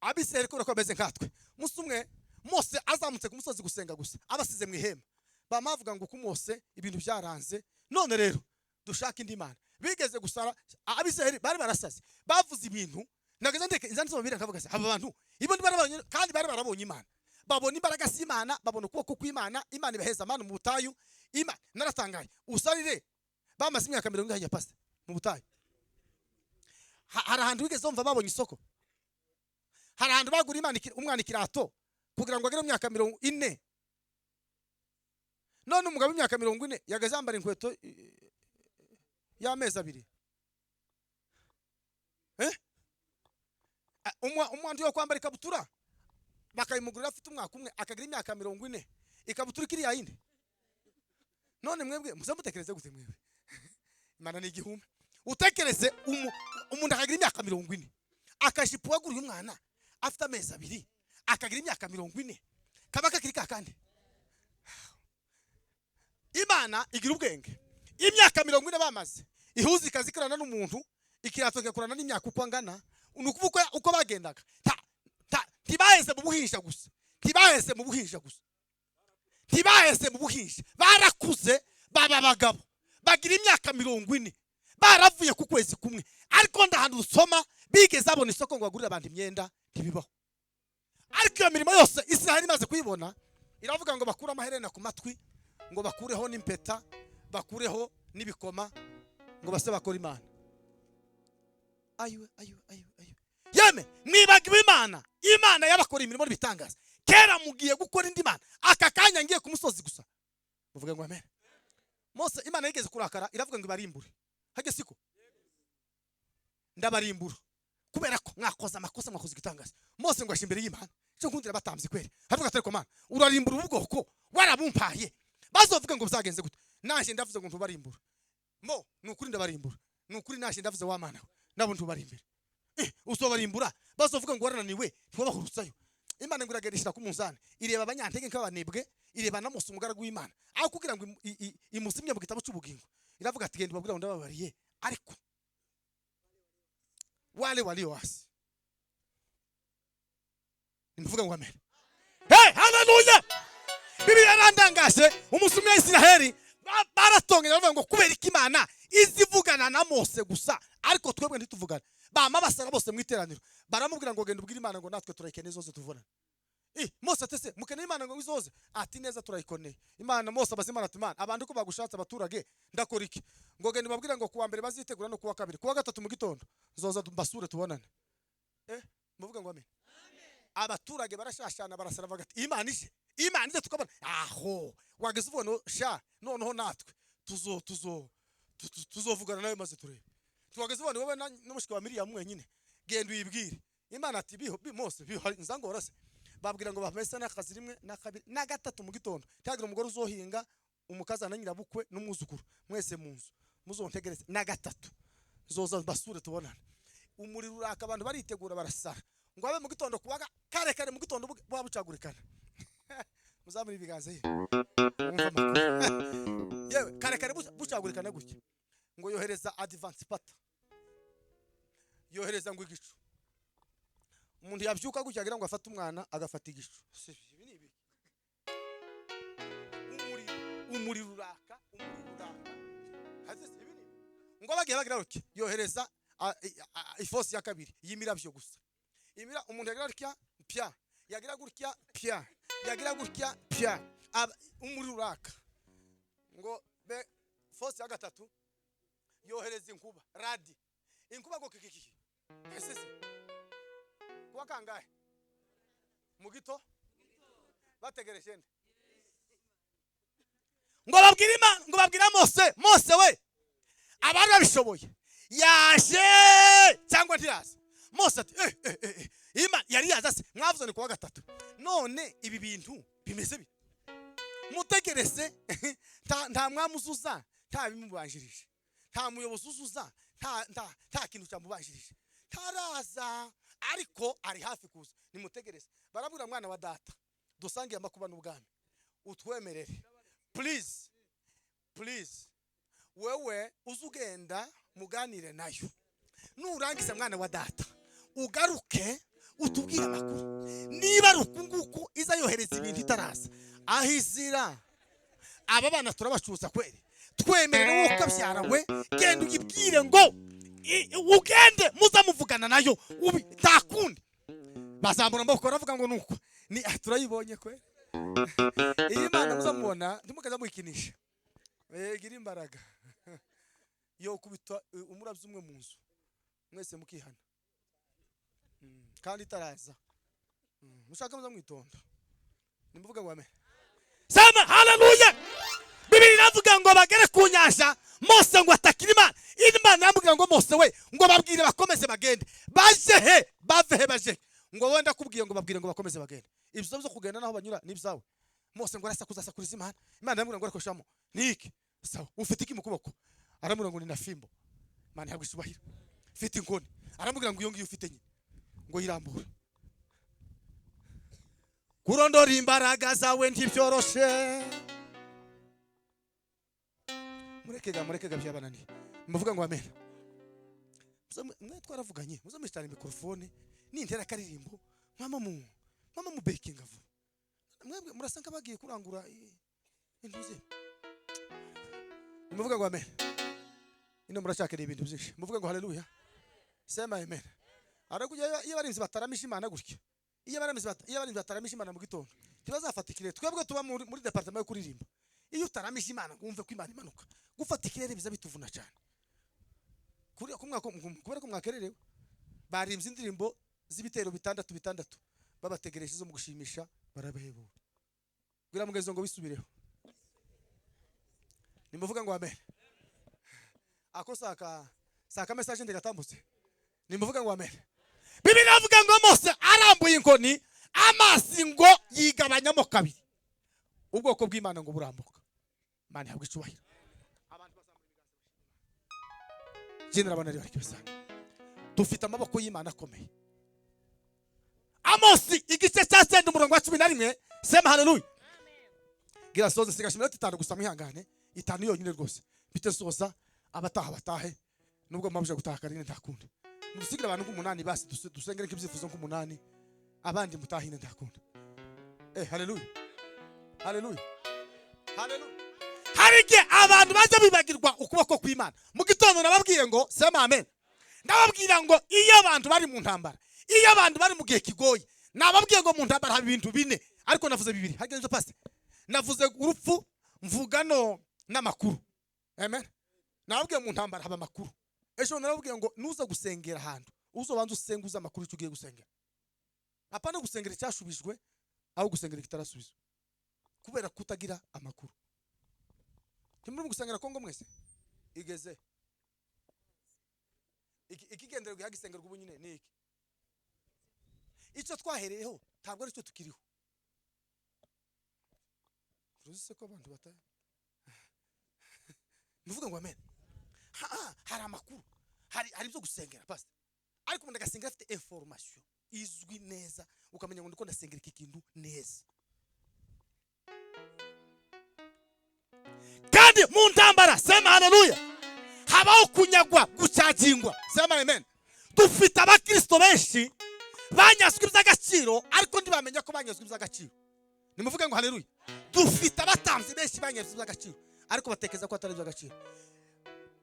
Abisiraheli kubera ko bameze nkatwe, umunsi umwe Mose azamutse ku musozi gusenga gusa, abasize mu ihema. Bamavuga ngo ku Mose ibintu byaranze, none rero dushaka indi Mana. Bigeze gusara, Abisiraheli bari barasaze, bavuze ibintu nageze ndeke inzanditse mu Bibiliya nkavuga se aba bantu ibo barabonye, kandi bari barabonye Imana, babona imbaraga z'Imana, babona ukuboko kw'Imana, Imana ibaheza amana mu butayu. Imana naratangaye, usarire bamaze imyaka 40 ya pastor mu butayu. Hari ahantu wigeze wumva babonye isoko? Hari ahantu bagura Imana umwana ikirato kugira ngo agere mu myaka 40? None umugabo w'imyaka 40 yagaze yambara inkweto y'amezi 2. Umwandu yo kwambara ikabutura bakayimugurira afite umwaka umwe, akagira imyaka 40, ikabutura ikiri yayindi. None mwebwe muzamutekereze gute mwebwe? Imana ni igihumbi. Utekereze umuntu akagira imyaka 40, akajipo waguriye umwana afite amezi 2, akagira imyaka 40, kaba kakiri kakandi. Imana igira ubwenge. Imyaka 40 bamaze ihuza ikazikorana n'umuntu, ikirato kigakorana n'imyaka uko angana. Ni ukuvuga uko bagendaga. Ntibaheze mu buhinja gusa, ntibaheze mu buhinja gusa, ntibaheze mu buhinja, barakuze baba abagabo, bagira imyaka 40, baravuye ku kwezi kumwe. Ariko ndahantu usoma bigeze abona isoko ngo bagurire abantu imyenda, ntibibaho. Ariko iyo mirimo yose Israheli imaze kuyibona, iravuga ngo bakure amaherena ku matwi, ngo bakureho n'impeta, bakureho n'ibikoma, ngo base bakore Imana. Ayiwe, ayiwe, ayiwe, ayiwe. Yeme mwibagiwe Imana. Imana yabakora imirimo n'ibitangaza. Kera mugiye gukora indi mana, aka kanya ngiye ku musozi gusa. Muvuge ngo amen. Mose Imana yigeze kurakara, iravuga ngo ibarimbure. Hage siko ndabarimbura kubera ko mwakoze amakosa, mwakoze igitangaza. Mose ngo ashe imbere y'Imana, cyo nkundira batambye kweri. Havuga ati ariko Mana urarimbura ubu bwoko warabumpaye, bazovuga ngo byagenze gute? Naje ndavuze ngo ntubarimbura. Mo nukuri ndabarimbura, nukuri naje ndavuze wa Mana nabo ntubarimbura. Uzobarimbura bazovuga ngo warananiwe ntibabahurutsayo. Imana ngo iragenda ishyira ku munzani, ireba abanyantege nk'abanebwe, ireba na Mose umugaragu w'Imana, aho kugira ngo imusimye mu gitabo cy'ubugingo, iravuga ati genda ubabwire ngo ndababariye, ariko wale walio wasi. Nimuvuge ngo amen. Hey, haleluya. Bibiliya yarandangaje, umusumyi wa Israheli baratonganya bavuga ngo kubera iki Imana izivugana na Mose gusa, ariko twebwe ntituvugane. Bama basara bose mu iteraniro, baramubwira ngo genda ubwire Imana ngo natwe turayikeneye zose tuvugane. Mose atese mukeneye Imana ngo izoze, ati neza turayikoneye Imana. Mose abaza Imana ati Imana abantu ko bagushatse abaturage ndakora iki? Ngo genda ubabwire ngo kuwa mbere bazitegura no kuwa kabiri, kuwa gatatu mu gitondo zoza mbasure tubonane. Muvuge ngo amen. Abaturage barashashana barasara bavuga ati Imana ije, Imana ije tukabona. Aho wageze ubona sha, noneho natwe tuzovugana nawe maze turebe. Twageze ubona wowe n'umushiki wa Miriam wenyine, genda uyibwire Imana ati biho Mose biho nzangora se. Babwira ngo bamese n'akazi rimwe na kabiri na gatatu mu gitondo, cyagira umugore uzohinga, umukazana nyirabukwe n'umwuzukuru, mwese mu nzu muzontegereze na gatatu zoza basure tubonane. Umuriro uraka, abantu baritegura barasara ngo abe mu gitondo kuwaga kare kare mu gitondo bwa bucagurikana. Muzamuri ibiganza ye mwumva amakuru. Yewe kare kare bucagurikana gutya, ngo yohereza advance pata, yohereza ngo igicu. Umuntu yabyuka gutya agira ngo afate umwana agafata igicu. Ibi ni ibi. Umuriro uraka, umuriro uraka. Haze ibi ni ibi. Ngo bagiye bagira gutya, yohereza ifosi ya kabiri y'imiravyo gusa. Imira umuntu yagira gutya pya, yagira gutya pya, yagira gutya pya, umuriro uraka. Ngo be fosi ya gatatu yohereza inkuba radi, inkuba ngo kikiki. Ese se kuwa kangahe mu gito bategereje nde? Ngo babwire Imana, ngo babwire Mose, Mose we abari babishoboye yaje cyangwa ntiraza? Mose ati Imana yari yaza se mwavuze ni kuwa gatatu, none ibi bintu bimeze bite? Mutegereze. Nta mwamuzuza, nta bimubanjirije, nta muyobozi uzuza, nta kintu cyamubanjirije, ntaraza ariko ari hafi kuza, nimutegereze. Barabwira mwana wa data dusangiye amakuba n'ubwami, utwemerere please please, wewe uzugenda muganire nayo, nurangiza mwana wa data ugaruke utubwire amakuru. Niba ari uku nguku iza yohereza ibintu itaraza, aho izira aba bana turabacuza kweri, twemerere wowe ukabyara we, genda uyibwire ngo ugende muzamuvugana nayo ubi ntakundi. Bazamura amaboko baravuga ngo nuko ni turayibonye kweri. Iyi Imana muzamubona ntimukaza muyikinisha. Igira imbaraga yo kubita umurabyo umwe mu nzu mwese mukihana, kandi itaraza. Mushaka muzamwitonda, nimuvuga ngo amen. Sema haleluya. avuga ngo bagere ku nyanja, Mose ngo atakira Imana. Imana iramubwira ngo: "Mose we, ngo babwire bakomeze bagende." Baje he? Bave he? Baje he? Ngo wenda kubwiye ngo babwire ngo bakomeze bagende, ibyo byo kugenda naho banyura n'ibyawe. Mose ngo arasakuza, asakuriza Imana. Imana iramubwira ngo: "Ariko shamo niki? Sawa, ufite iki mu kuboko?" Aramubwira ngo: "Ni na fimbo." Imana ihabwa icyubahiro. "Mfite inkoni." Aramubwira ngo: "Iyo ngiyo ufite nyine, ngo yirambure." Kurondora imbaraga zawe ntibyoroshe. Murekega, murekega, byabananiye. Muvuga ngo amen. Mwe twaravuganye, muze mushyira mikorofone nintera akaririmbo, mwama mu bekinga vuba. Mwebwe murasa nk'abagiye kurangura intuze. Muvuga ngo amen. Ino murashakeneye ibintu byinshi. Muvuga ngo haleluya. Sema amen. Ariko iyo abarinzi bataramisha Imana gutya, iyo abarinzi bataramisha Imana mu gitondo, ntibazafata ikirere. Twebwe tuba muri département yo kuririmba. Iyo utaramisha Imana ngo wumve ko Imana imanuka, gufata ikirere biza bituvuna cyane. Kubera ko mwakererewe, barimbye indirimbo z'ibitero bitandatu bitandatu, babategereje zo mu gushimisha, barabahebura. Bwira mugenzi ngo wisubireho. Nimuvuga ngo amen. Ako saka message ndigatambutse. Nimuvuga ngo amen. Bibiliya avuga ngo Mose arambuye inkoni, amazi ngo yigabanyamo kabiri, ubwoko bw'Imana ngo burambuka. Imana ihabwa icyubahiro. Abantu bazamura ibiganza. Jye narabona ari bari dufite amaboko y'Imana akomeye. Amosi igice cya 9, umurongo wa 11. Sema haleluya. Gira soza, sigasha iminota 5 gusa, mwihangane, 5 yonyine rwose mpite soza. Abataha batahe, nubwo mpamuje gutaha kare nta kundi. Mudusigire abantu nk'umunani basi, dusengere nk'ibyifuzo nk'umunani, abandi mutahine, nta kundi. Haleluya, haleluya, haleluya. Hari igihe abantu bajya bibagirwa ukuboko kw'Imana. Mu gitondo nababwiye ngo, sema amen, ndababwira ngo iyo abantu bari mu ntambara, iyo abantu bari mu gihe kigoye, nababwiye ngo mu ntambara haba ibintu bine, ariko navuze bibiri. Hagenze pastor, navuze urupfu, mvuga no n'amakuru. Amen. Nababwiye mu ntambara haba amakuru. Ejo narababwiye ngo nuza gusengera ahantu, uzobanza usenga uzi amakuru icyo ugiye gusengera, apana gusengera icyashubijwe aho gusengera ikitarasubizwa kubera kutagira amakuru. Ntimuri gusengera Kongo mwese igeze ikigendererwa ihagisengerwa ubu nyine ni iki? Icyo twahereyeho ntabwo aricyo tukiriho. Uruzi se ko abantu bata muvuga ngo amen? Hari amakuru, hari ibyo gusengera pastor, ariko umuntu agasengera afite information izwi neza, ukamenya ngo ndiko ndasengera iki kintu neza. Kandi mu ntambara, sema haleluya, habaho kunyagwa, gucyagingwa. Sema amen. Dufite abakristo benshi banyazwe iby'agaciro, ariko ntibamenya ko banyazwe iby'agaciro. Nimuvuge ngo haleluya. Dufite abatambyi benshi banyazwe iby'agaciro, ariko batekereza ko atari iby'agaciro.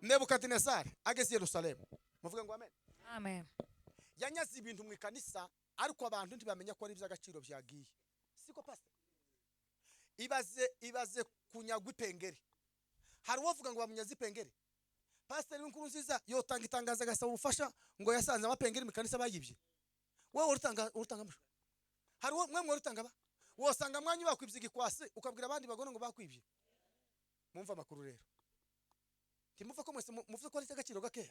Nebukadinezari ageze i Yerusalemu, muvuge ngo amen, Amen. yanyaze ibintu mu ikanisa, ariko abantu ntibamenya ko ari iby'agaciro byagiye. Siko pastor? Ibaze kunyagwa ipengeri. Hari uwovuga ngo bamunyaze ipengeri? Pasiteri w'inkuru nziza yotanga itangazo agasaba ubufasha ngo yasanze amapengeri mu kanisa bayibye. Wowe urutanga amashu? Hari uwo mwe mworutanga ba wosanga mwanyu bakwibye igikwasi, ukabwira abandi bagore ngo bakwibye? Mumva amakuru rero, ntimuva ko mwese muvuze ko ari icy'agaciro gakeya.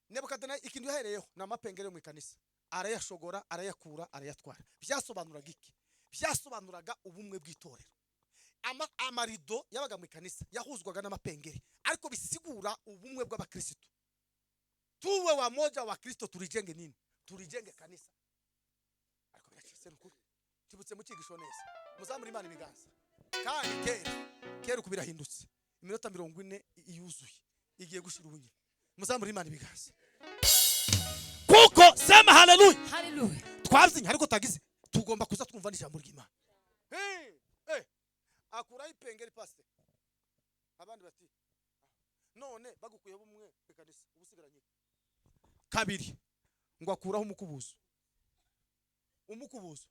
Nebukadinezari ikintu yahereyeho ni amapengeri yo mu ikanisa, arayashogora, arayakura, arayatwara. Byasobanuraga iki? Byasobanuraga ubumwe bw'itorero. Amarido yabaga mu ikanisa yahuzwaga n'amapengeri, ariko bisigura ubumwe bw'abakristo. Tuwe wamoja wa Kristo, tulijenge nini? Tulijenge kanisa. Ariko biracitse nukuri. Tibutse mu cyigisho neza. Muzamure Imana ibiganza. Kandi kera kera uku birahindutse, iminota 40 yuzuye igiye gushira ubunyine. Muzamure Imana ibiganza, kuko, sema haleluya, Hallelujah. twabyinnye ariko tagize tugomba kuza twumva n'ijambo ry'Imana. Hey, hey, akuraho ipengeri pastor, abandi bati none bagukuyeho bumwe ku ikanisa, uba usigaranye kabiri. Ngo akuraho umukubuzo. Umukubuzo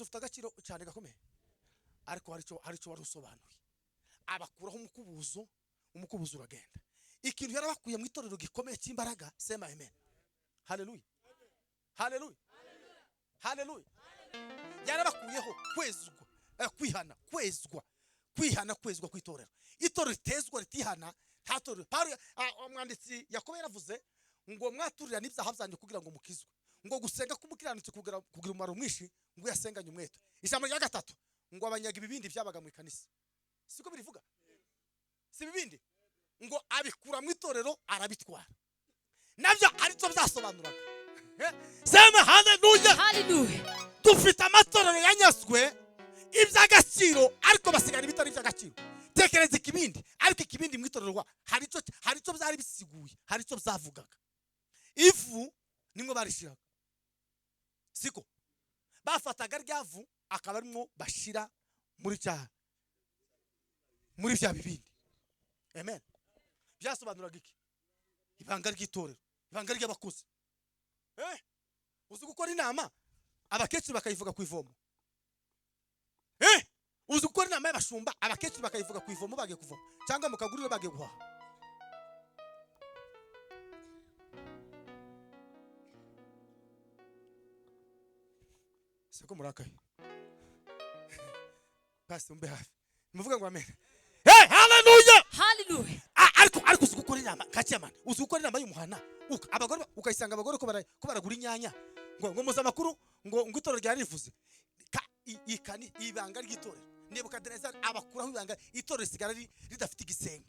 ufite agaciro cyane gakomeye, ariko hari icyo wari usobanuye. Abakuraho umukubuzo, umukubuzo uragenda. Ikintu yarabakuye mu itorero gikomeye cy'imbaraga. Sema amen. Haleluya, haleluya, haleluya. Yarabakuyeho kwezwa, kwihana, kwezwa. Kwihana, kwezwa kw'itorero. Itorero ritezwa ritihana nta torero. Pawulo, umwanditsi Yakobo yaravuze ngo mwaturira n'ibyaha byanyu kugira ngo mukizwe, ngo gusenga k'umukiranutsi kugira umumaro mwinshi, ngo yasenganye umwete. Ijambo rya gatatu ngo abanyaga ibibindi byabaga mu ikanisa, siko birivuga? Si ibibindi? Ngo abikura mu itorero arabitwara, nabyo aricyo byasobanuraga. Sema haleluya. Hallelujah. Dufite amatorero yanyazwe iby'agaciro, ariko basigana ibitari iby'agaciro. Tekereza ikibindi, ariko ikibindi mu itorero hari icyo byari bisiguye, hari icyo byavugaga. Ivu nimwe barishiraga, siko? Bafataga rya vu akaba arimo bashira muri bya bibindi. Amen. Byasobanuraga iki? Ibanga ry'itorero, ibanga ry'abakozi. Uzi gukora inama abakecuru bakayivuga ku ivomo. Uzi gukora inama y'abashumba abakecuru bakayivuga ku ivomo bagiye kuvoma, cyangwa mu kaguriro bagiye guhaha. Siko murakaye? Pastor mbe hafi. Muvuga ngo amen. Hey, hallelujah. Hallelujah. Ariko uzi gukora inama kaciyamana, uzi gukora inama y'umuhana, abagore ukayisanga abagore ko baragura inyanya, ngo muza amakuru ngo itorero ryarivuze. Ikani ibanga ry'itorero. Nebukadinezari abakuraho ibanga, itorero risigara ridafite igisenge.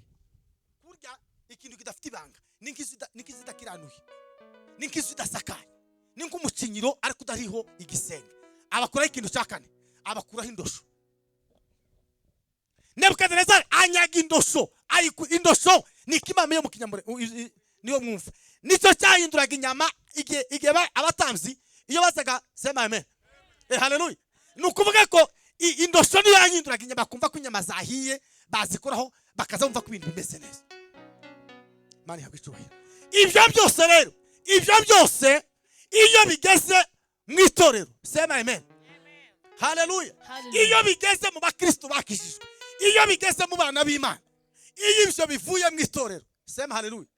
Kurya ikintu kidafite ibanga ni nk'izu idakiranuye, ni nk'izu idasakaye, ni nk'umukinyiro ariko udariho igisenge. Abakuraho ikintu cya kane, abakuraho indosho. Nebukadinezari anyaga indosho. Indosho ni ikimame yo mu kinyamure, niyo mwumva, nicyo cyahinduraga inyama igihe abatambyi iyo bazaga. Sema amen. Haleluya. Ni ukuvuga ko indosho niyo yahinduraga inyama, bakumva ko inyama zahiye, bazikoraho bakaza bumva ko ibintu bimeze neza. Imana ihabwe icyubahiro. Ibyo byose rero, ibyo byose iyo bigeze mu itorero, sema amen. Haleluya. Iyo bigeze mu bakristo bakijijwe, iyo bigeze mu bana b'Imana, iyo ibyo bivuye mu itorero, sema haleluya.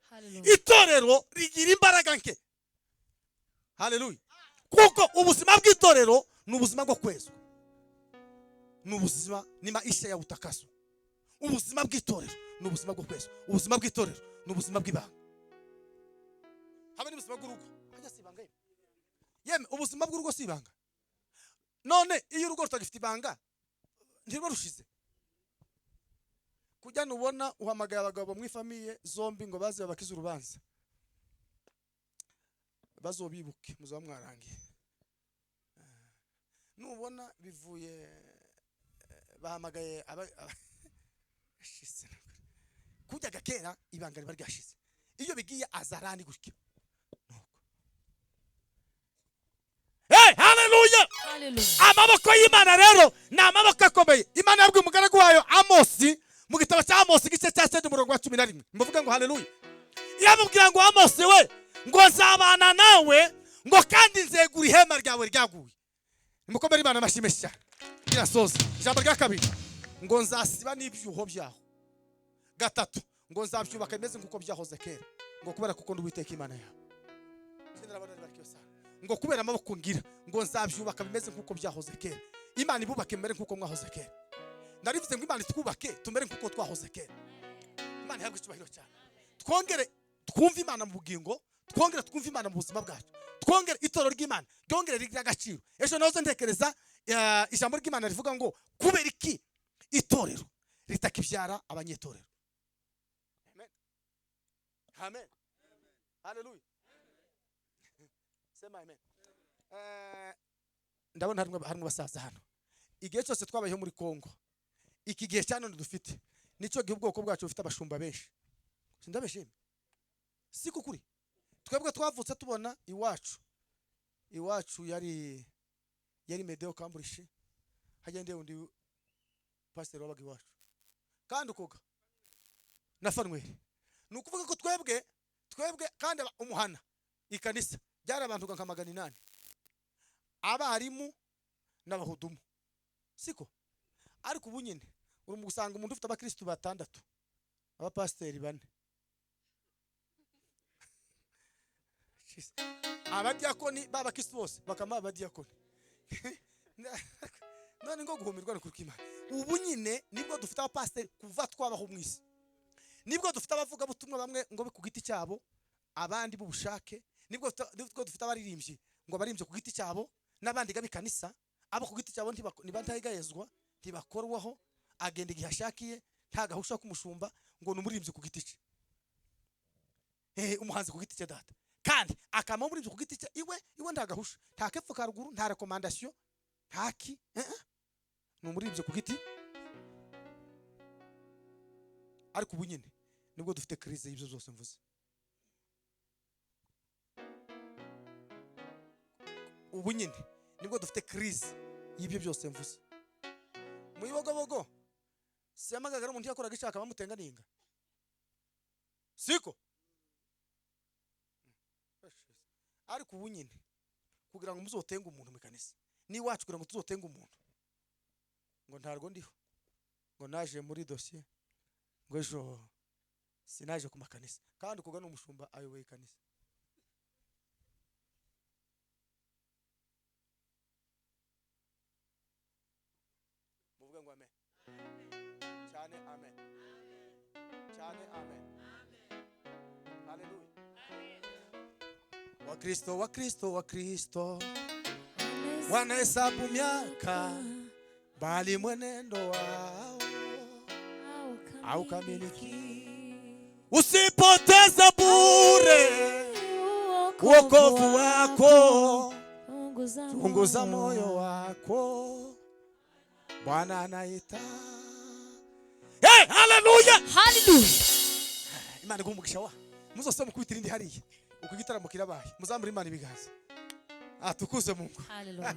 Itorero rigira imbaraga nke. Haleluya. Kuko ubuzima bw'itorero ni ubuzima bwo kwezwa, ni ubuzima, ni maisha ya utakaso. Ubuzima bw'itorero ni ubuzima bwo kwezwa, ubuzima bw'itorero ni ubuzima bw'ibanga. Habe n'ubuzima bw'urugo, hajya si ibanga yeme, ubuzima bw'urugo si ibanga. None iyo urugo rutagifite ibanga ntirwo rushize. Kujya nubona uhamagaye abagabo mu ifamiye zombi ngo baze babakize urubanza, bazobibuke muzaba mwarangiye. Nubona bivuye bahamagaye ashize kujyaga kera ibanga riba ryashize. Iyo bigiye azarani gutyo. Hey, haleluya. Amaboko y'Imana rero ni amaboko akomeye. Imana yabwiye umugaragu wayo Amosi mu gitabo cya Amosi igice cya 7 umurongo wa 11. Muvuga ngo haleluya. Yamubwira ngo Amosi we, ngo nzabana nawe, ngo kandi nzegura ihema ryawe ryaguye. Nimukomere Imana amashyi menshi cyane. Irasoza. Ijambo rya kabiri ngo nzasiba n'ibyuho byaho. Gatatu ngo nzabyubaka bimeze nk'uko byahoze kera, ngo kubera kuko ndi Uwiteka Imana yawe. Ngo kubera amaboko ngira, ngo nzabyubaka bimeze nk'uko byahoze kera. Imana ibubake mbere nk'uko mwahoze kera. Narivuze ngo Imana itwubake tumere nk'uko twahoze kera. Imana ihabwe icyubahiro cyane. Twongere twumve Imana mu bugingo, twongere twumve Imana mu buzima bwacu, twongere itorero ry'Imana ryongere rigira agaciro. Ejo nahoze ntekereza ijambo ry'Imana rivuga ngo kubera iki itorero ritakibyara abanyetorero. Amen. Amen. Haleluya. Sema amen. Ndabona harimo basaza hano. Igihe cyose twabayeho muri Kongo, iki gihe cya none dufite nicyo gihe ubwoko bwacu bufite abashumba benshi. Sindabeshimye, siko kuri twebwe twavutse tubona iwacu yari Medeo Kamburishi, hagende undi pastor wabaga iwacu kandi ukoga na Fanweri. Ni ukuvuga ko twebwe kandi umuhana ikanisa byari abantu nka 800, abarimu n'abahudumu, siko? Ariko ubu nyine uri mu gusanga umuntu ufite abakristo 6, abapasteri 4, abadiakoni babakristo bose bakama abadiakoni. Ni ngo guhumirwa ni ukuri kw'Imana. Ubu nyine nibwo dufite abapasiteri kuva twabaho mu isi, nibwo dufite abavugabutumwa bamwe ngo ku giti cyabo, abandi b'ubushake, nibwo dufite abaririmbyi ngo abaririmbyi ku giti cyabo, n'abandi gab'ikanisa abo ku giti cyabo ntibantayegayezwa, ntibakorwaho, agenda igihe ashakiye, nta gahusha k'umushumba, ngo ni umuririmbyi ku giti cye, umuhanzi ku giti cye data, kandi akama umuririmbyi ku giti cye iwe nta gahusha, nta kepfo ka ruguru, nta recommandation, nta ki, ni umuririmbyi ku giti. Ariko ubu nyine nibwo dufite crise y'ibyo byose mvuze. Ubu nyine nibwo dufite crise y'ibyo byose mvuze. Mu Bibogobogo siyamagagara umuntu yakoraga ishaka bamutenga ninga, siko? Ariko ubu nyine kugira ngo muzotenge umuntu mu kanisa, ni iwacu kugira ngo tuzotenge umuntu, ngo ntarwo ndiho, ngo naje muri dossier, ngo ejo sinaje ku makanisa, kandi kuga n'umushumba ayoboye ikanisa. Muvuge ngo amen. Cyane amen. Cyane amen. Haleluya. Wakristo, Wakristo, Wakristo wanahesabu miaka, bali mwenendo wao haukamiliki. Usipoteze bure wokovu wako, chunguza moyo wako, Bwana anaita. Hey, haleluya. Haleluya. Imana iguhe umugisha wa muzose mukubitira indi hariya uko igitaramo kirabaye, muzamure Imana ibiganza, atukuze Mungu. Haleluya.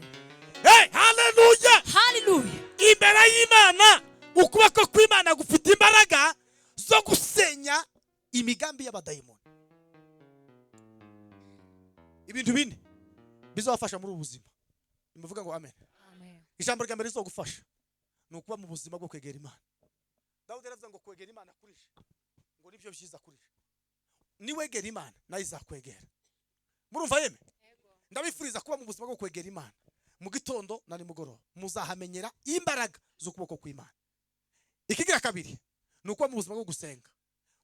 Hey, haleluya. Haleluya. Imbere y'Imana ukuboko kw'Imana gufite imbaraga zo gusenya imigambi y'abadayimoni. Ibintu bine bizabafasha muri ubu buzima. Nimuvuga ngo amen. Amen. Ijambo rya mbere rizogufasha ni ukuba mu buzima bwo kwegera Imana. Dawudi yaravuze ngo kwegera Imana kurije, ngo nibyo byiza kurije. Niwegera Imana nayo izakwegera. Murumva yeme? Ndabifuriza kuba mu buzima bwo kwegera Imana mu gitondo na nimugoroba, muzahamenyera imbaraga z'ukuboko kw'Imana. Ikigira kabiri ni ukuba mu buzima bwo gusenga.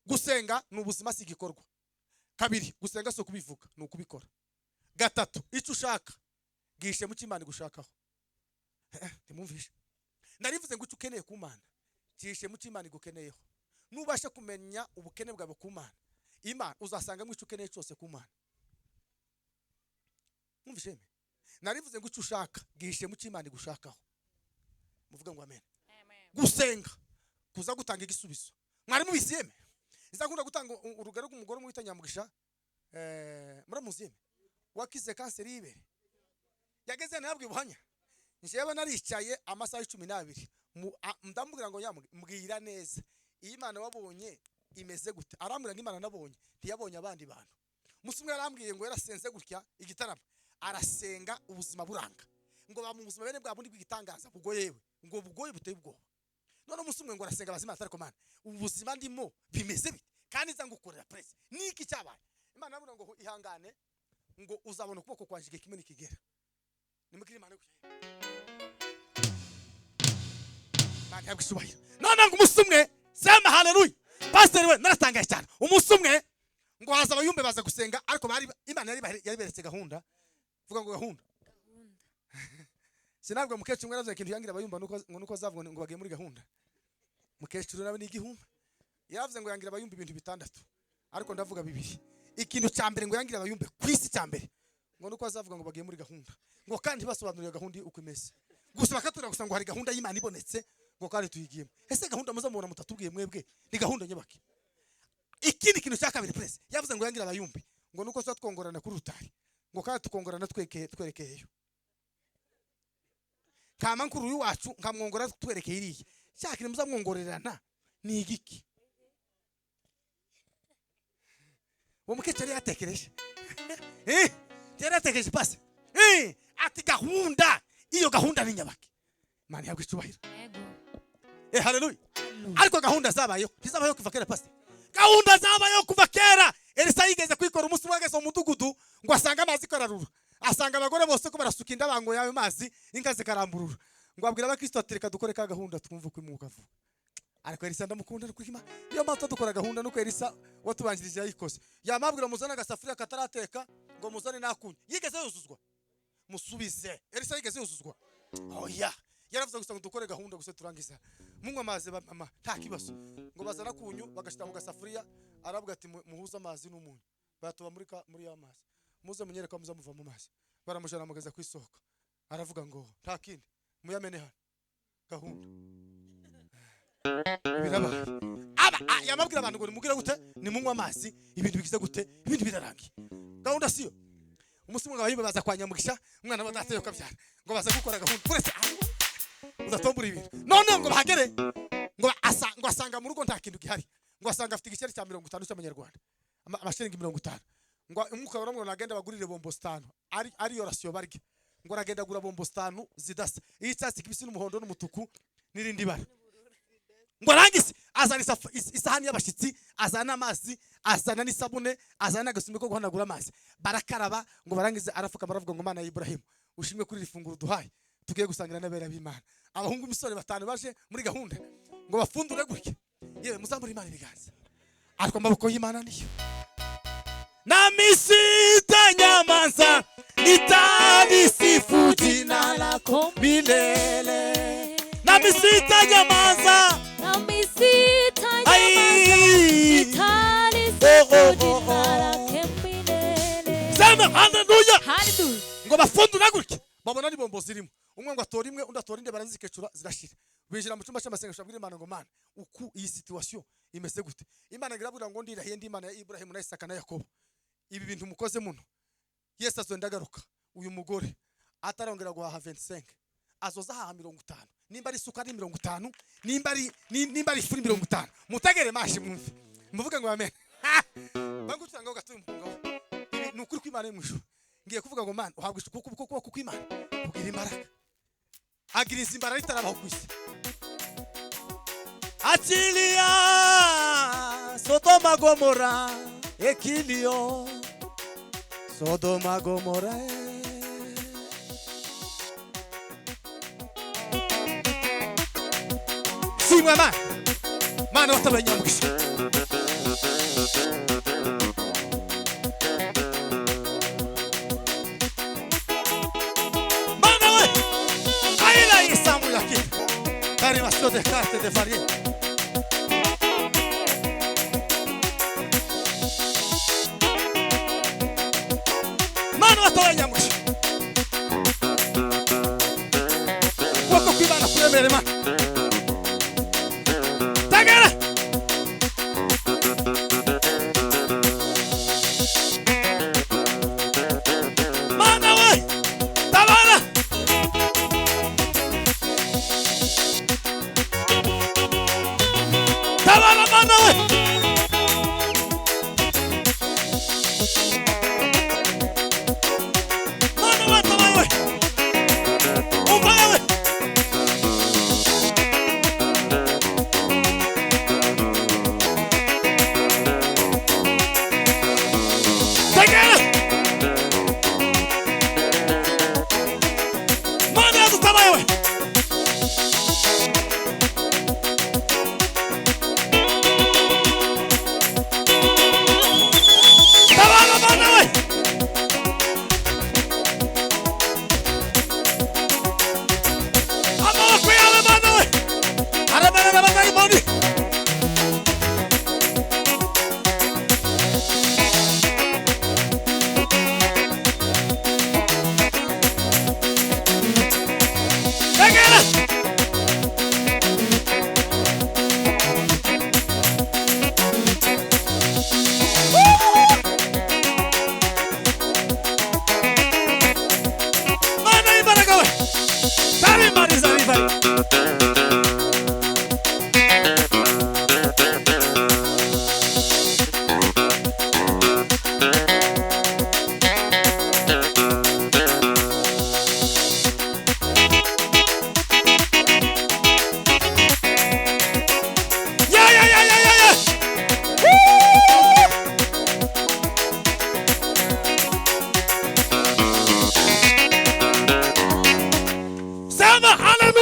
Gusenga ni ubuzima, si igikorwa. Kabiri, gusenga si ukubivuga, ni ukubikora. Gatatu, icyo ushaka gishe mu cy'Imana igushakaho. Ntimwumvishe? Narivuze ngo icyo ukeneye ku Mana gishe mu cy'Imana igukeneyeho. Nubasha kumenya ubukene bwawe ku Mana, Imana uzasangamo icyo ukeneye cyose ku Mana. Mwumvishe? Narivuze ngo icyo ushaka gishe mu cy'Imana igushakaho. Muvuge ngo amen. Gusenga kuza gutanga igisubizo. Mwari mubizi yeme? Nzakunda gutanga urugero rw'umugore umwe wita Nyamugisha, muramuzi yeme? Wakize kanseri y'ibere. Yageze nabwiye ubuhamya. Njyewe naricaye amasaha 12, ndamubwira ngo mbwira neza, iyi Imana wabonye imeze gute? Arambwira ngo Imana nabonye ntiyabonye abandi bantu. Umunsi umwe yarambwiye ngo yarasenze gutya igitaramo, arasenga ubuzima buranga, ngo ba mu buzima bene bwa bundi bw'igitangaza bugoyewe, ngo bugoye buteye ubwoba. None umunsi umwe ngo arasenga abazima atari komana, ubuzima ndimo bimeze bite? Kandi nza ngukorera press, niki cyabaye? Imana yabona ngo ihangane, ngo uzabona ukuboko kwanje igihe kimwe nikigera. Nimukiri Imana gutya. Imana yabwiye icyubahiro. None ngo umunsi umwe sema haleluya. Pastor we naratangaye cyane. Umunsi umwe ngo haza abayumbe baza gusenga, ariko bari Imana yari beretse gahunda. Vuga ngo gahunda. Sinabwo mukecuru umwe yaravuze ikintu yangira abayumba nuko ngo nuko azavuga ngo bagiye muri gahunda. Mukecuru nawe ni igihumbi. Yaravuze ngo yangira abayumba ibintu bitandatu, ariko ndavuga bibiri. Ikintu cya mbere ngo yangira abayumbe ku isi cya mbere ngo nuko azavuga ngo bagiye muri gahunda, ngo kandi basobanurira gahunda uko imeze. Gusa bakatura gusa ngo hari gahunda y'Imana ibonetse, ngo kandi tuyigiyemo. Ese gahunda muzamubona mutatubwiye mwebwe ni gahunda nyabaki? Ikindi kintu cya kabiri press yavuze ngo yangira abayumbe ngo nuko tuba twongorana kuri rutari, ngo kandi tukongorana twerekeyeyo. Kama nkuru uyu wacu nkamwongora twerekeye iriya. Cya kintu muzamwongorerana ni igiki? Uwo mukecuru yatekereje. Yaratekereje pasi. Ati gahunda, iyo gahunda ni nyabaki. Imana yabwiye icyubahiro. Haleluya. Ariko gahunda zabayeho, ntizabayeho kuva kera pasi. Gahunda zabayeho kuva kera. Elisa yigeze kwikora umunsi umwe ageze mu mudugudu ngo asanga amazi kararura. Asanga abagore bose ko barasuka indabango yayo mazi, inka zikaramburura. Ngo abwira abakristo ati reka dukore ka gahunda twumve uko umwuka avuga. Ariko Elisa ndamukunda ariko Imana iyo mpamvu dukora gahunda nuko Elisa watubanjirije yayikoze. Yamabwira muzane agasafuriya katarateka ngo muzane nakunye. Yigeze yuzuzwa? Musubize. Elisa yigeze yuzuzwa? Oya. Yaravuze gusa ngo dukore gahunda gusa turangiza. Munywa amazi ba mama nta kibazo. Ngo bazana kunyu bagashira mu gasafuriya, aravuga ati muhuze amazi n'umunyu. Batuba muri muri ya mazi. Muze munyereka muze muva mu mazi. Baramujana mugeza ku isoko. Aravuga ngo nta kindi muyamene hano. Gahunda. Birabaye. Aba yamabwira abantu ngo nimugire gute, nimunywa amazi, ibintu bigize gute, ibintu birarangiye. Gahunda siyo. Umunsi umwe abayibe baza kwa Nyamugisha, umwana wa data yokabyara. Ngo baza gukora gahunda. Uretse uzatombura ibintu. None ngo bahagere ngo asa ngo asanga mu rugo nta kintu gihari. Ngo asanga afite igiceri cya 50 cy'amanyarwanda. Amashiringi 50. Ngo umwuka waramwe nagenda bagurire bombo 5. Ari yo rasiyo barye. Ngo aragenda agura bombo 5 zidasa. Icyatsi kibisi n'umuhondo n'umutuku n'irindi bara. Ngo arangise azana isahani y'abashitsi, azana amazi, azana n'isabune, azana agasumbi ko guhanagura amazi. Barakaraba ngo barangize arafuka baravuga ngo Mana ya Ibrahim ushimwe kuri iri funguro duhaye. Tugiye gusangira n'abera b'Imana. Abahungu imisore batanu baje muri gahunda ngo bafundure gutya. Yewe muzamure Imana ibiganza. Ariko amaboko y'Imana niyo. Nami sitanyamaza nitalisifu jina lako milele. Nami sitanyamaza, nami sitanyamaza nitalisifu jina lako milele. Sema haleluya. Haleluya. Ngo bafundure gutya babona ni bombo zirimo. Umwe ngo atora imwe undi atora indi barazikecura zirashira. Binjira mu cyumba cy'amasengesho abwira Imana ngo Mana uku iyi situation imeze gute. Imana irabwira ngo ndirahiye ndi Imana ya Ibrahim na Isaka na Yakobo. Ibi bintu mukoze muno. Yesu azonda agaruka. Uyu mugore atarongera guhaha 25 azoza haha 50. Nimba ari isukari 50, nimba ari ifu 50. Mutegere mashi mwumve. Muvuge ngo amen. Bangutanga ngo gatuye umukunga. Ibi ni ukuri kw'Imana yo mw'ijuru. Ngiye kuvuga ngo Mana uhabwa kuko kuko kw'Imana kugira imbaraga. Agiriza imbaraga itarabaho ku isi. Achilia Sodoma Gomora ekilio Sodoma Gomora. Simwa mana. Mana watabanyamugisha. Mana we. Aila isamu yaki. Karima de carte de farie. Mana watabanyamugisha. Wako kwibana kuremere mana. Tagara. Mana we. Tabara. Tabara mana we. Mana we tabara we. Umva we. Tagara. Mana yadutabaye we. Tabara mana we. Amaboko yawe mana we. Arabarara abadayimoni. Tagara. Mana imbaraga we. Tarimariza rivari.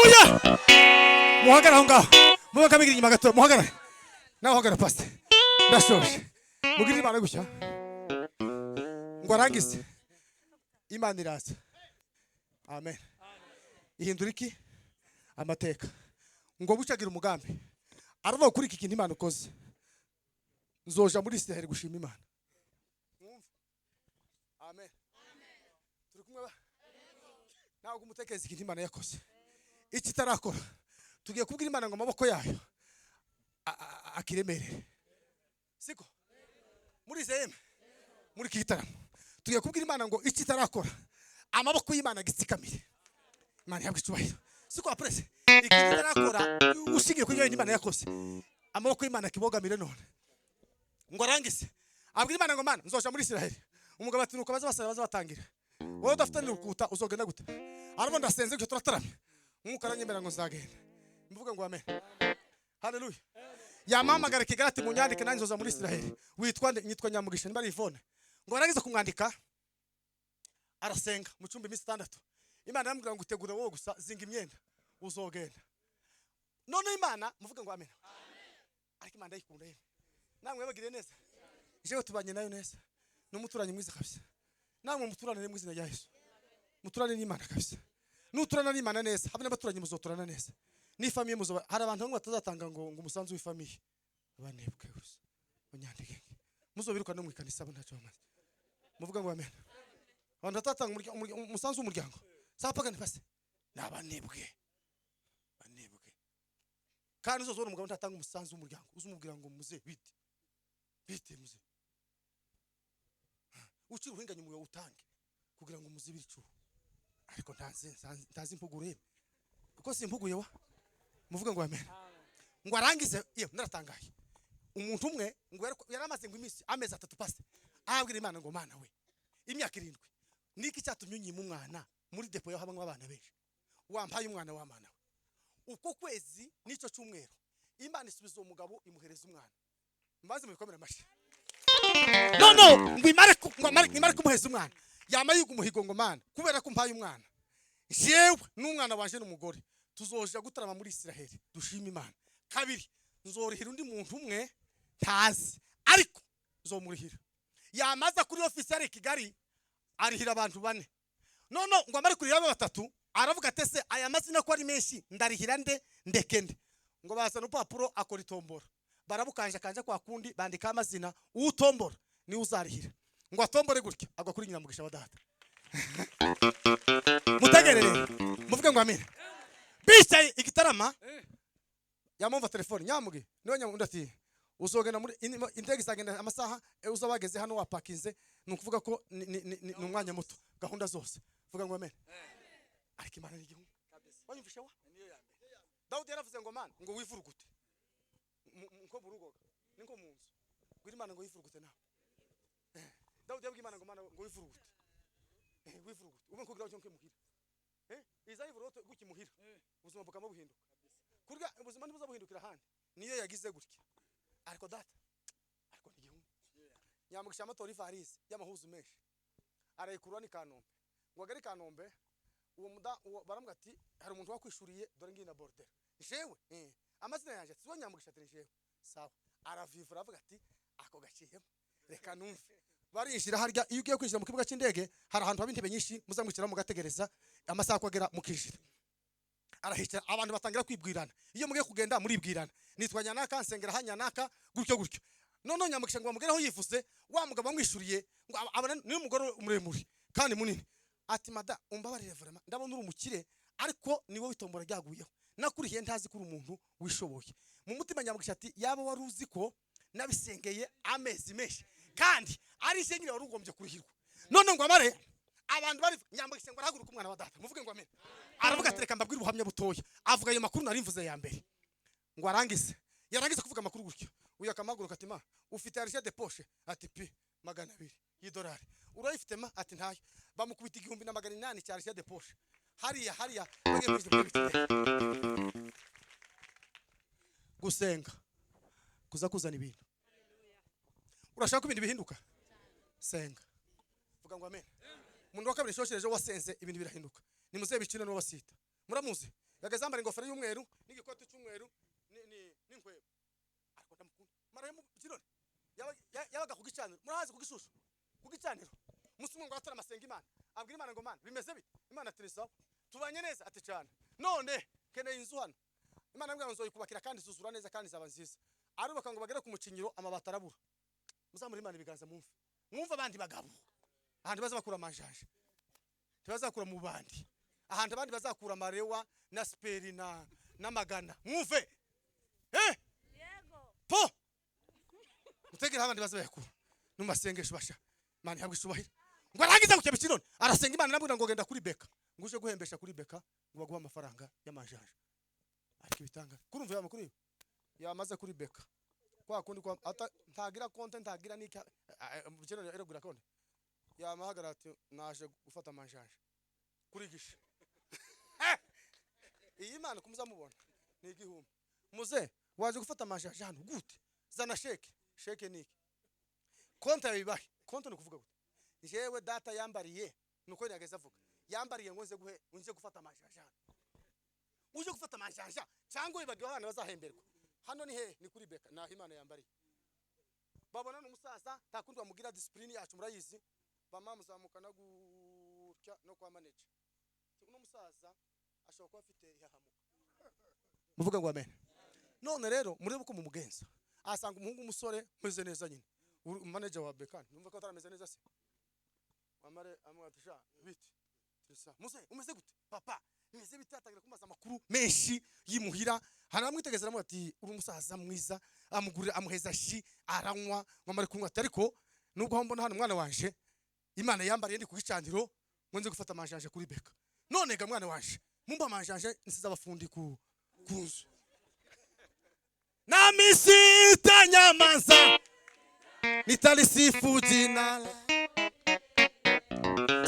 Haleluya! Muhagarare aho ngaho, mube kamigira inyuma gato, muhagarare nawe, uhagarara pastor, ndashoje. Mugirire Imana gutya ngo arangize. Imana iraza, amen, ihindura iki? Amateka. Ngo bucagira umugambi, aravuga kuri iki kintu Imana ukoze, nzoja muri Israel gushima Imana. Mwumve, amen. Turi kumwe ba? Ntabwo umutekereza ikintu Imana yakoze, iki itarakora. Tugiye kubwira Imana ngo amaboko yayo akiremerere, siko? Murizeye yemwe muri iki gitaramo tugiye kubwira Imana ngo iki itarakora, amaboko y'Imana agitsikamire. Imana ihabwe icyubahiro, siko? Aprese iki itarakora, ushingiye kuri ibyo Imana yakoze, amaboko y'Imana akibogamire. None ngo arangize, abwira Imana ngo: "Mana, nzoja muri Israel." Umugabo ati: "Nuko baza basara, baza batangira, wowe udafite n'urukuta uzogenda gute?" Arabona ndasenze gutyo, turataramye, Umwuka aranyemera ngo nzagenda. Mvuga ngo amen, haleluya. Yamamagara Kigali ati: "Munyandike, nanjye nzoza muri Israel." "Witwa nde?" "Nyitwa Nyamugisha, niba ari Yvonne." Ngo arangize kumwandika, arasenga mu cyumba iminsi 6. Imana iramubwira ngo: "Utegura wowe gusa, zinga imyenda, uzogenda." None Imana, muvuge ngo amen. Ariko Imana ndayikunda yemwe, namwe yabagiriye neza. Jewe tubanye nayo neza, ni umuturanyi mwiza kabisa. Namwe muturanire mu izina rya Yesu, muturane n'Imana kabisa. Nuturana n'Imana neza, hamwe n'abaturanyi muzoturana neza, n'ifamille muzoba. Hari abantu bamwe batazatanga ngo umusanzu w'ifamille, abanebwe gusa, munyandike, muzobiruka no mu ikanisa, bo ntacyo bamaze. Muvuga ngo amen. Abantu batatanga umusanzu w'umuryango sapagani pasi ni abanebwe, banebwe. Kandi uzozobona umugabo ntatanga umusanzu w'umuryango, uzumubwira ngo: "Muze bite bite muze ucira uruhinganye umuyo utange kugira ngo muzibire icuho." Ariko ntazi impuguro ye, kuko simpuguye wa. Muvuga ngo amen. Ngo arangize, iyo naratangaye, umuntu umwe ngo yari amaze ngo iminsi amezi 3 pasi ahabwira Imana ngo: "Mana we, imyaka 7, niki cyatumye unyima umwana muri depo yaho habamo abana benshi? Wampaye umwana wa mana we." Uko kwezi n'icyo cyumweru, Imana isubiza uwo mugabo, imuhereza umwana. Mbaze mubikomere amashyi. No ngo imare ngo imare kumuhereza umwana, yama yiga umuhigo ngo: "Mana, kubera ko mpaye umwana, jewe n'umwana wanje n'umugore tuzoja gutarama muri Israheli dushima Imana. Kabiri, nzorihira undi muntu umwe ntazi, ariko nzomurihira." Yamaza kuri ofisi yari i Kigali, arihira abantu bane. None ngo amare kurihira abe batatu, aravuga ati: "Ese aya mazina ko ari menshi, ndarihira nde, ndeke nde?" Ngo bazana urupapuro, akora itombora, barabukanja kanja kwa kundi, bandikaho amazina, uwutombora niwe uzarihira. Ngo atombore gutya, agwa kuri Nyiramugisha wa data. Mutegerere, muvuge ngo amina. Bicaye igitarama, yamumva telefone: "Nyamugi niwe nyamundi." Ati: "Uzogenda muri indege izagenda amasaha uzaba wageze hano wapakinze." Ni ukuvuga ko ni umwanya muto, gahunda zose. Vuga ngo amen. Ariko Imana ni igihugu wanyumvishe wa. Dawudi yaravuze ngo: "Mana, ngo wivurugute nko mu rugo ni nko mu nzu." Bwira Imana ngo wivurugute nawe. Dawudi yabwiye Imana ngo: "Mana, ngo wivurugute, wivurugute ube nkugira cyo muhira." Iza yivurugote gutya muhira, ubuzima bukaba buhinduka. Kurya ubuzima ntibuza buhindukira ahandi, niyo yagize gutya. Ariko data, ariko ni igihugu. Nyamugisha amatora ivarisi y'amahuzu menshi, arayikurura ni Kanombe. Ngo agere i Kanombe, uwo muda uwo baramubwira ati: "Hari umuntu wakwishuriye, dore ngiyi na bordereau." "Jewe?" "Amazina yanjye?" Ati: "Siwo Nyamugisha?" Ati: "Ni jewe." Sawa, aravivura, aravuga ati: "Ako gaciyemo, reka numve." Barinjira harya. Iyo ugiye kwinjira mu kibuga cy'indege, hari ahantu haba intebe nyinshi, muzamwicara mugategereza amasaha ko agera mukinjira. Arahicara, abantu batangira kwibwirana. Iyo mugiye kugenda muribwirana: "Nitwa nyanaka, nsengera ha nyanaka," gutyo gutyo. Noneho Nyamugisha ngo bamugereho yivuze, wa mugabo wamwishyuriye ngo abona ni umugore muremure kandi munini, ati: "Mada, umbabarire vraiment, ndabona uri umukire, ariko ni wowe itombora ryaguyeho. Nakurihiye ntazi ko uri umuntu wishoboye." Mu mutima Nyamugisha ati: "Yaba wari uzi ko nabisengeye amezi menshi kandi ari je nyine wari ugombye kurihirwa." None ngo amare, abantu bari, Nyamugisha ngo arahaguruka, umwana wa data, muvuge ngo amen. Aravuga ati: "Reka mbabwire ubuhamya butoya." Avuga ayo makuru nari mvuze ya mbere. Ngo arangize, yarangiza kuvuga amakuru gutyo, uyu akamaguruka ati: "Ma, ufite argent de poche?" Ati: "Pi 200 y'idolari urayifite ma?" Ati: "Ntayo." Bamukubita 1800 cya argent de poche hariya hariya bagiye kwinjira muri bitike. Gusenga kuza kuzana ibintu. Urashaka ko ibintu bihinduka? Senga. Vuga ngo amen. Umuntu wa kabiri shoshereje wasenze ibintu birahinduka ni muzehe Bikino, niwe basita muramuzi. Yageze yambara ingofero y'umweru n'igikoti cy'umweru n'inkwebo. Ariko ndamukunda. Marahemu Kirone yabaga ku gicaniro. Murahazi ku gishushu. Ku gicaniro. Umunsi umwe ngo atora amasenga Imana. Abwira Imana ngo Mana bimeze bite? Imana ati sawa. Tubanye neza ati cyane. None keneye inzu hano. Imana yambwira ngo nzoyikubakira kandi zuzura neza kandi zaba nziza. Arubaka ngo bagere ku mucinyiro amabati arabura. Muzamura Imana ibiganza mwumve. Mwumve abandi bagabo. Ahantu bazabakura amanjanje. Ntibazakura mu bandi. Ahantu abandi bazakura amarewa na speri na n'amagana. Mwumve. Eh? Yego. Po. Mutegera abandi bazabayakura. Numasengesho basha. Imana ihabwe icubahiro. Ngo arangiza gukeba ikirone. Arasenga Imana irambwira ngo genda kuri Beka. Ngo uje guhembesha kuri Beka ngo baguhe amafaranga y'amanjanje. Ariko ibitanga. Kurumva ya makuru yamaze kuri Beka. Kwa kundi kwa ata ntagira konte ntagira n'iki kirone iragura konte. Yamahagara ati naje gufata amanjanje. Kuri gishe. Iyi Imana kumuzamubona ni igihumbi. Muze waje gufata amanjanje hano gute? Zana sheke. Sheke niki? Konte yabibahe. Konte ni kuvuga gute? Jewe data yambariye nuko yageze avuga. Yambariye ngo nze guhe unje gufata amanjanje hano. Uje gufata amanjanja cyangwa wibagiwe abana bazahemberwa. Hano ni he? Ni kuri Beka. Naho Imana yambariye. Babona n'umusaza nta kundi bamugira discipline yacu murayizi. Bama muzamukana gutya no kwa manager. Uno musaza ashobora kuba afite ihahamuka. Muvuga ngo amen. None rero murebe uko mumugenza. Asanga umuhungu umusore meze neza nyine. Manager wa Beka numva ko atarameze neza se. Amare amwatisha biti. Turisa. Muze umeze gute? Papa, meze bite? Atangira kumaza amakuru menshi yimuhira. Haramwitegeza aramubwira ati uri umusaza mwiza, amugurira amuheza shi aranywa ngo kunywa ati ariko nubwo aho mbona hano mwana wanje Imana yambariye ndi ku gicaniro ngo nze gufata amanjanje kuri Beka. None ga mwana wanje mumba amanjanje nsiza abafundi ku nzu. Na misita nyamaza nitalisifu jina la.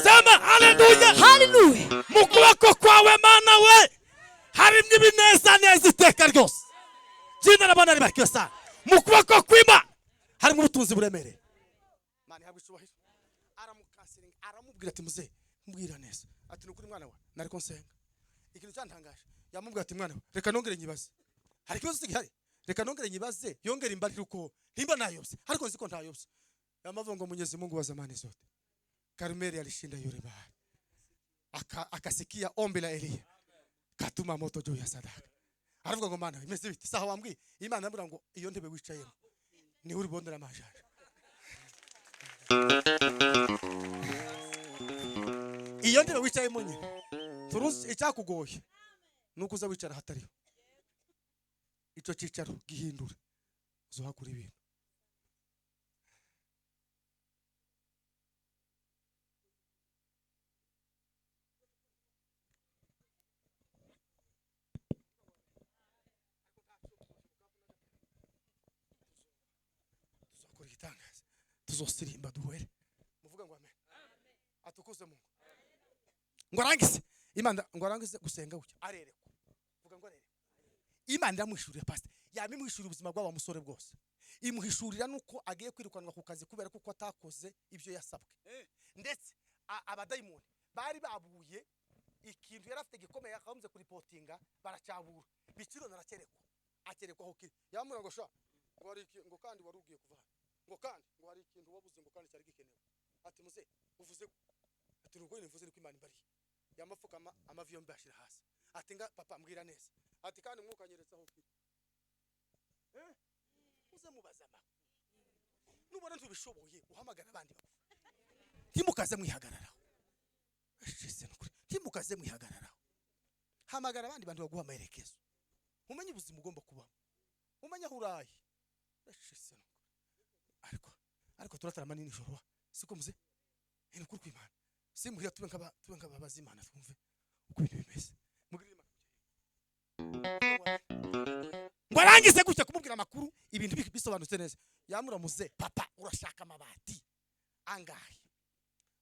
Sema haleluya. Haleluya. Mu kuboko kwawe Mana we harimwo ibineza neza iteka ryose. Jina la Bwana libarikiwe sana. Mu kuboko kw'Imana harimo ubutunzi buremereye. Imana ihabwe icubahiro. Aramukansiringa aramubwira ati muze mbwira neza. Ati nukuri mwana we nariko nsenga. Ikintu cyantangaje yamubwira ati mwana we reka nongere nyibaze. Hari ikibazo gihari? Reka nongere nyibaze yongere imbarire uko nimba nayobye ariko nzi ko ntayobye. Yamavuga ngo Mwenyezi Mungu wa zamani zote. Karmeli alishinda yule bahari. Akasikia ombi la Eliya. Katuma moto juu ya sadaka. Aravuga ngo Mana imeze bite? Saha wambwiye. Imana irambwira ngo iyo ntebe wicayemo ni uri bondera amajanja. Iyo ntebe wicayemo nyine. Turuzi icyakugoye nuko uza wicara hatariho. Icyo cicaro gihindura. Uzohakura ibintu. Tuzakora igitangaza. Tuzosirimba duhere. Muvuga ngo amen. Atukuze Mungu. Ngo arangize. Imana ngo arangize gusenga gutya. Arerekwa. Vuga ngo arerekwa. Imana iramwishurira pastor. Yamimwishurira ubuzima bw'aba musore bwose. Imuhishurira nuko agiye kwirukanwa ku kazi kubera kuko atakoze ibyo yasabwe. Ndetse abadayimoni bari babuye ikintu yari afite gikomeye akamuze kuripotinga baracabura. Bikiro narakerekwa. Akerekwa aho kiri. Yamura ngo sha ngo hari ngo kandi wari ugiye kuva hano. Ngo kandi ngo hari ikintu wabuze ngo kandi cyari gikenewe. Ati muze uvuze ati nuko nivuze niko Imana imbariye. Yamafukama amavi yombi ashira hasi. Ati nga papa mbwira neza. Ati kandi mwuka nyeretse aho kiri. Uze mubaza amakuru. Nubona ntubishoboye uhamagara abandi bakufa. Ntimukaze mwihagararaho. Ashise nukuri. Ntimukaze mwihagararaho. Hamagara abandi bantu baguha amaherekezo. Umenye ubuzima ugomba kubamo. Umenye aho uraye. Ashise nukuri. Ariko turatarama nijoro wa. Siko muze? Ni ukuri kw'Imana. Simuhira tube nkaba bazi Imana twumve uko ibintu bimeze. Mugirire Imana. Ngo arangize gutya kumubwira amakuru ibintu bisobanutse neza. Yamuramuze papa urashaka amabati angahe?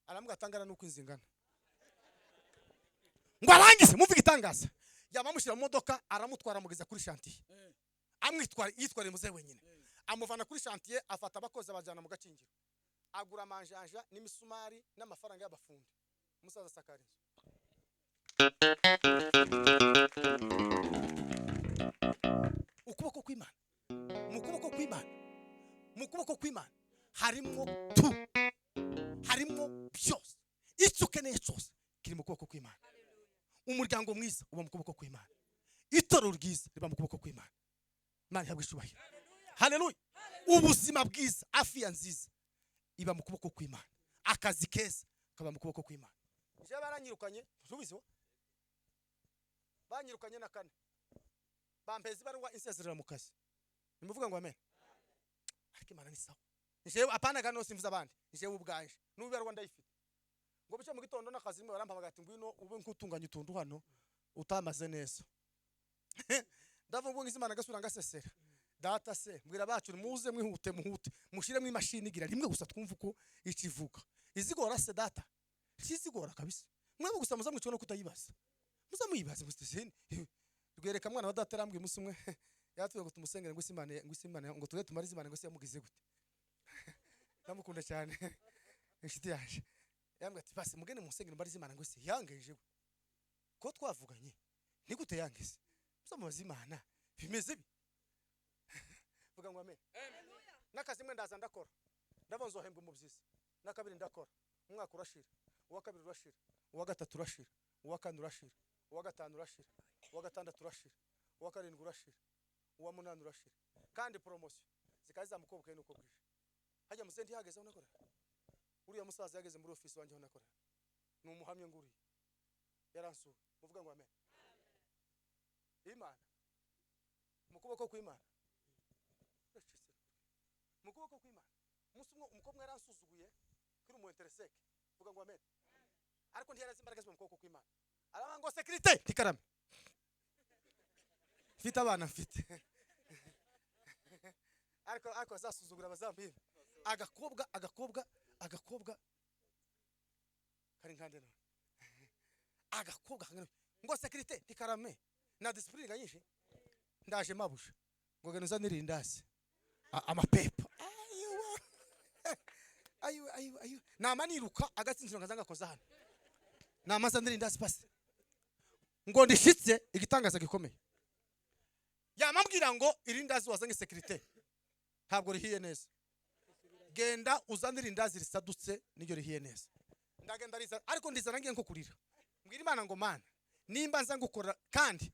Aramubwira atangana nuko inzingana. Ngo arangize muvuga itangaza. Yamamushyira mu modoka aramutwara amugeza kuri chantier. Amwitwara yitwara muze wenyine. Amuvana kuri chantier afata abakozi abajyana mu gakingiro. Agura amanjanja n'imisumari n'amafaranga y'abafundi. Umusaza asakara inzu. Ukuboko kw'Imana, mu kuboko kw'Imana, mu kuboko kw'Imana harimo tu, harimo byose. Icyo ukeneye cyose kiri mu kuboko kw'Imana. Umuryango mwiza uba mu kuboko kw'Imana, itorero ryiza riba mu kuboko kw'Imana. Imana ihabwe icyubahiro. Haleluya. Ubuzima bwiza, afiya nziza iba mu kuboko kw'Imana. Akazi keza kaba mu kuboko kw'Imana. Je baranyirukanye, ntubizi wo? Banyirukanye na kane, bampeza ibaruwa insezerera mu kazi. Nimuvuga ngo amen. Ariko Imana ni sawa. Jewe apana gano simvuza abandi, jewe ubwanje n'ubu ndayifite. Ngo bice mu gitondo n'akazi rimwe barampamagara ati ngwino ube nkutunganya utuntu hano utamaze neza. Ndavuga ngo Imana gasubira ngasesera. Data se mbwira bacu muze mwihute muhute mushiremo imashini igira rimwe gusa twumva uko ikivuga. Izigora se data? Sizigora kabisa. Mwebwe gusa muza mwicwa no kutayibaza. Muza muyibaze gusa. Rwereka mwana wa data arambwiye umunsi umwe yatubwiye ngo tumusengere ngo Imana, ngo Imana ngo tuge tumarize Imana ngo se yamugize gute. Ndamukunda cyane inshuti yaje. Yambwiye ati basi mugende musengere mbarize Imana ngo se yangeje ko twavuganye ni gute yangeze. Muzamubaze Imana bimeze bi. Vuga ngo amen. N'akazi mwe ndaza ndakora, ndabona nzohembwa mu byiza. N'akabiri ndakora, umwaka urashira, uwa kabiri urashira, uwa gatatu urashira, uwa kane urashira, uwa gatanu urashira, uwa gatandatu urashira, uwa karindwi urashira, uwa munani urashira. Kandi promotion zikaza mukobwa nuko bwije. Hajya muze ntihageze aho nakora. Uriya musaza yageze muri office wanje aho nakora. Ni umuhamye nguriye. Yaransuye. Muvuga ngo amen. Imana mu kuboko kw'Imana. Mu kuboko kw'Imana. Umunsi umwe umukobwa yaransuzuguye kuri mu intersec. Vuga ngo amen. Ariko ntiyarazi imbaraga zo mu kuboko kw'Imana. Arabanga ngo sécurité tikarame. Mfite abana mfite. Ariko azasuzugura abazambibe. Agakobwa agakobwa agakobwa kari nkande none. Agakobwa kangana ngo sécurité tikarame. Na discipline ganyishe. Ndaje mabusha. Ngo genuza nirindasi. Amapepa. Ayiwa. Ayiwa ayiwa ayiwa. Namaniruka agatsinziro ngazanga koza hano. Namaza nirindasi pasi. Ngo ndishitse igitangaza gikomeye. Yamambwira ngo irindazi wazanye sécurité ntabwo rihiye neza. Genda uzanire indazi risadutse niryo rihiye neza. Ndagenda riza ariko ndizana ngiye nko kurira. Mbwira Imana ngo Mana nimba nza ngukora kandi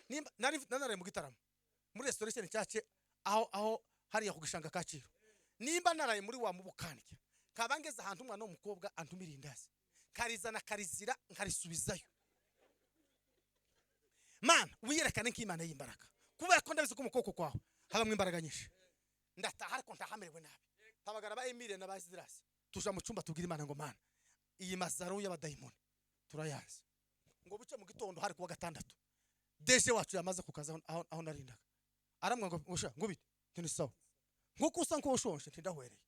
nimba nari nanaraye mu gitaramo muri restoration cyace aho hariya ku gishanga Kacyiru. Nimba naraye muri wa mubukandya kabangeza ahantu umwana w'umukobwa antumira indazi karizana karizira nkarisubizayo. Mana wiyerekane nk'Imana y'imbaraga kubera ko ndabizi ko mu kuboko kwawe habamwe imbaraga nyinshi. Ndataha ariko ntahamerewe nabi. Tabagara ba Emile na ba Zidrasi tuja mu cyumba tubwira Imana ngo Mana iyi mazaro y'abadayimoni turayazi. Ngo buce mu gitondo hari kuwa gatandatu deje wacu yamaze kukaza aho narindaga. Aramwa ngo sha ngo bite nti sawa nkuko usa nko ushonje nti ndahwereye.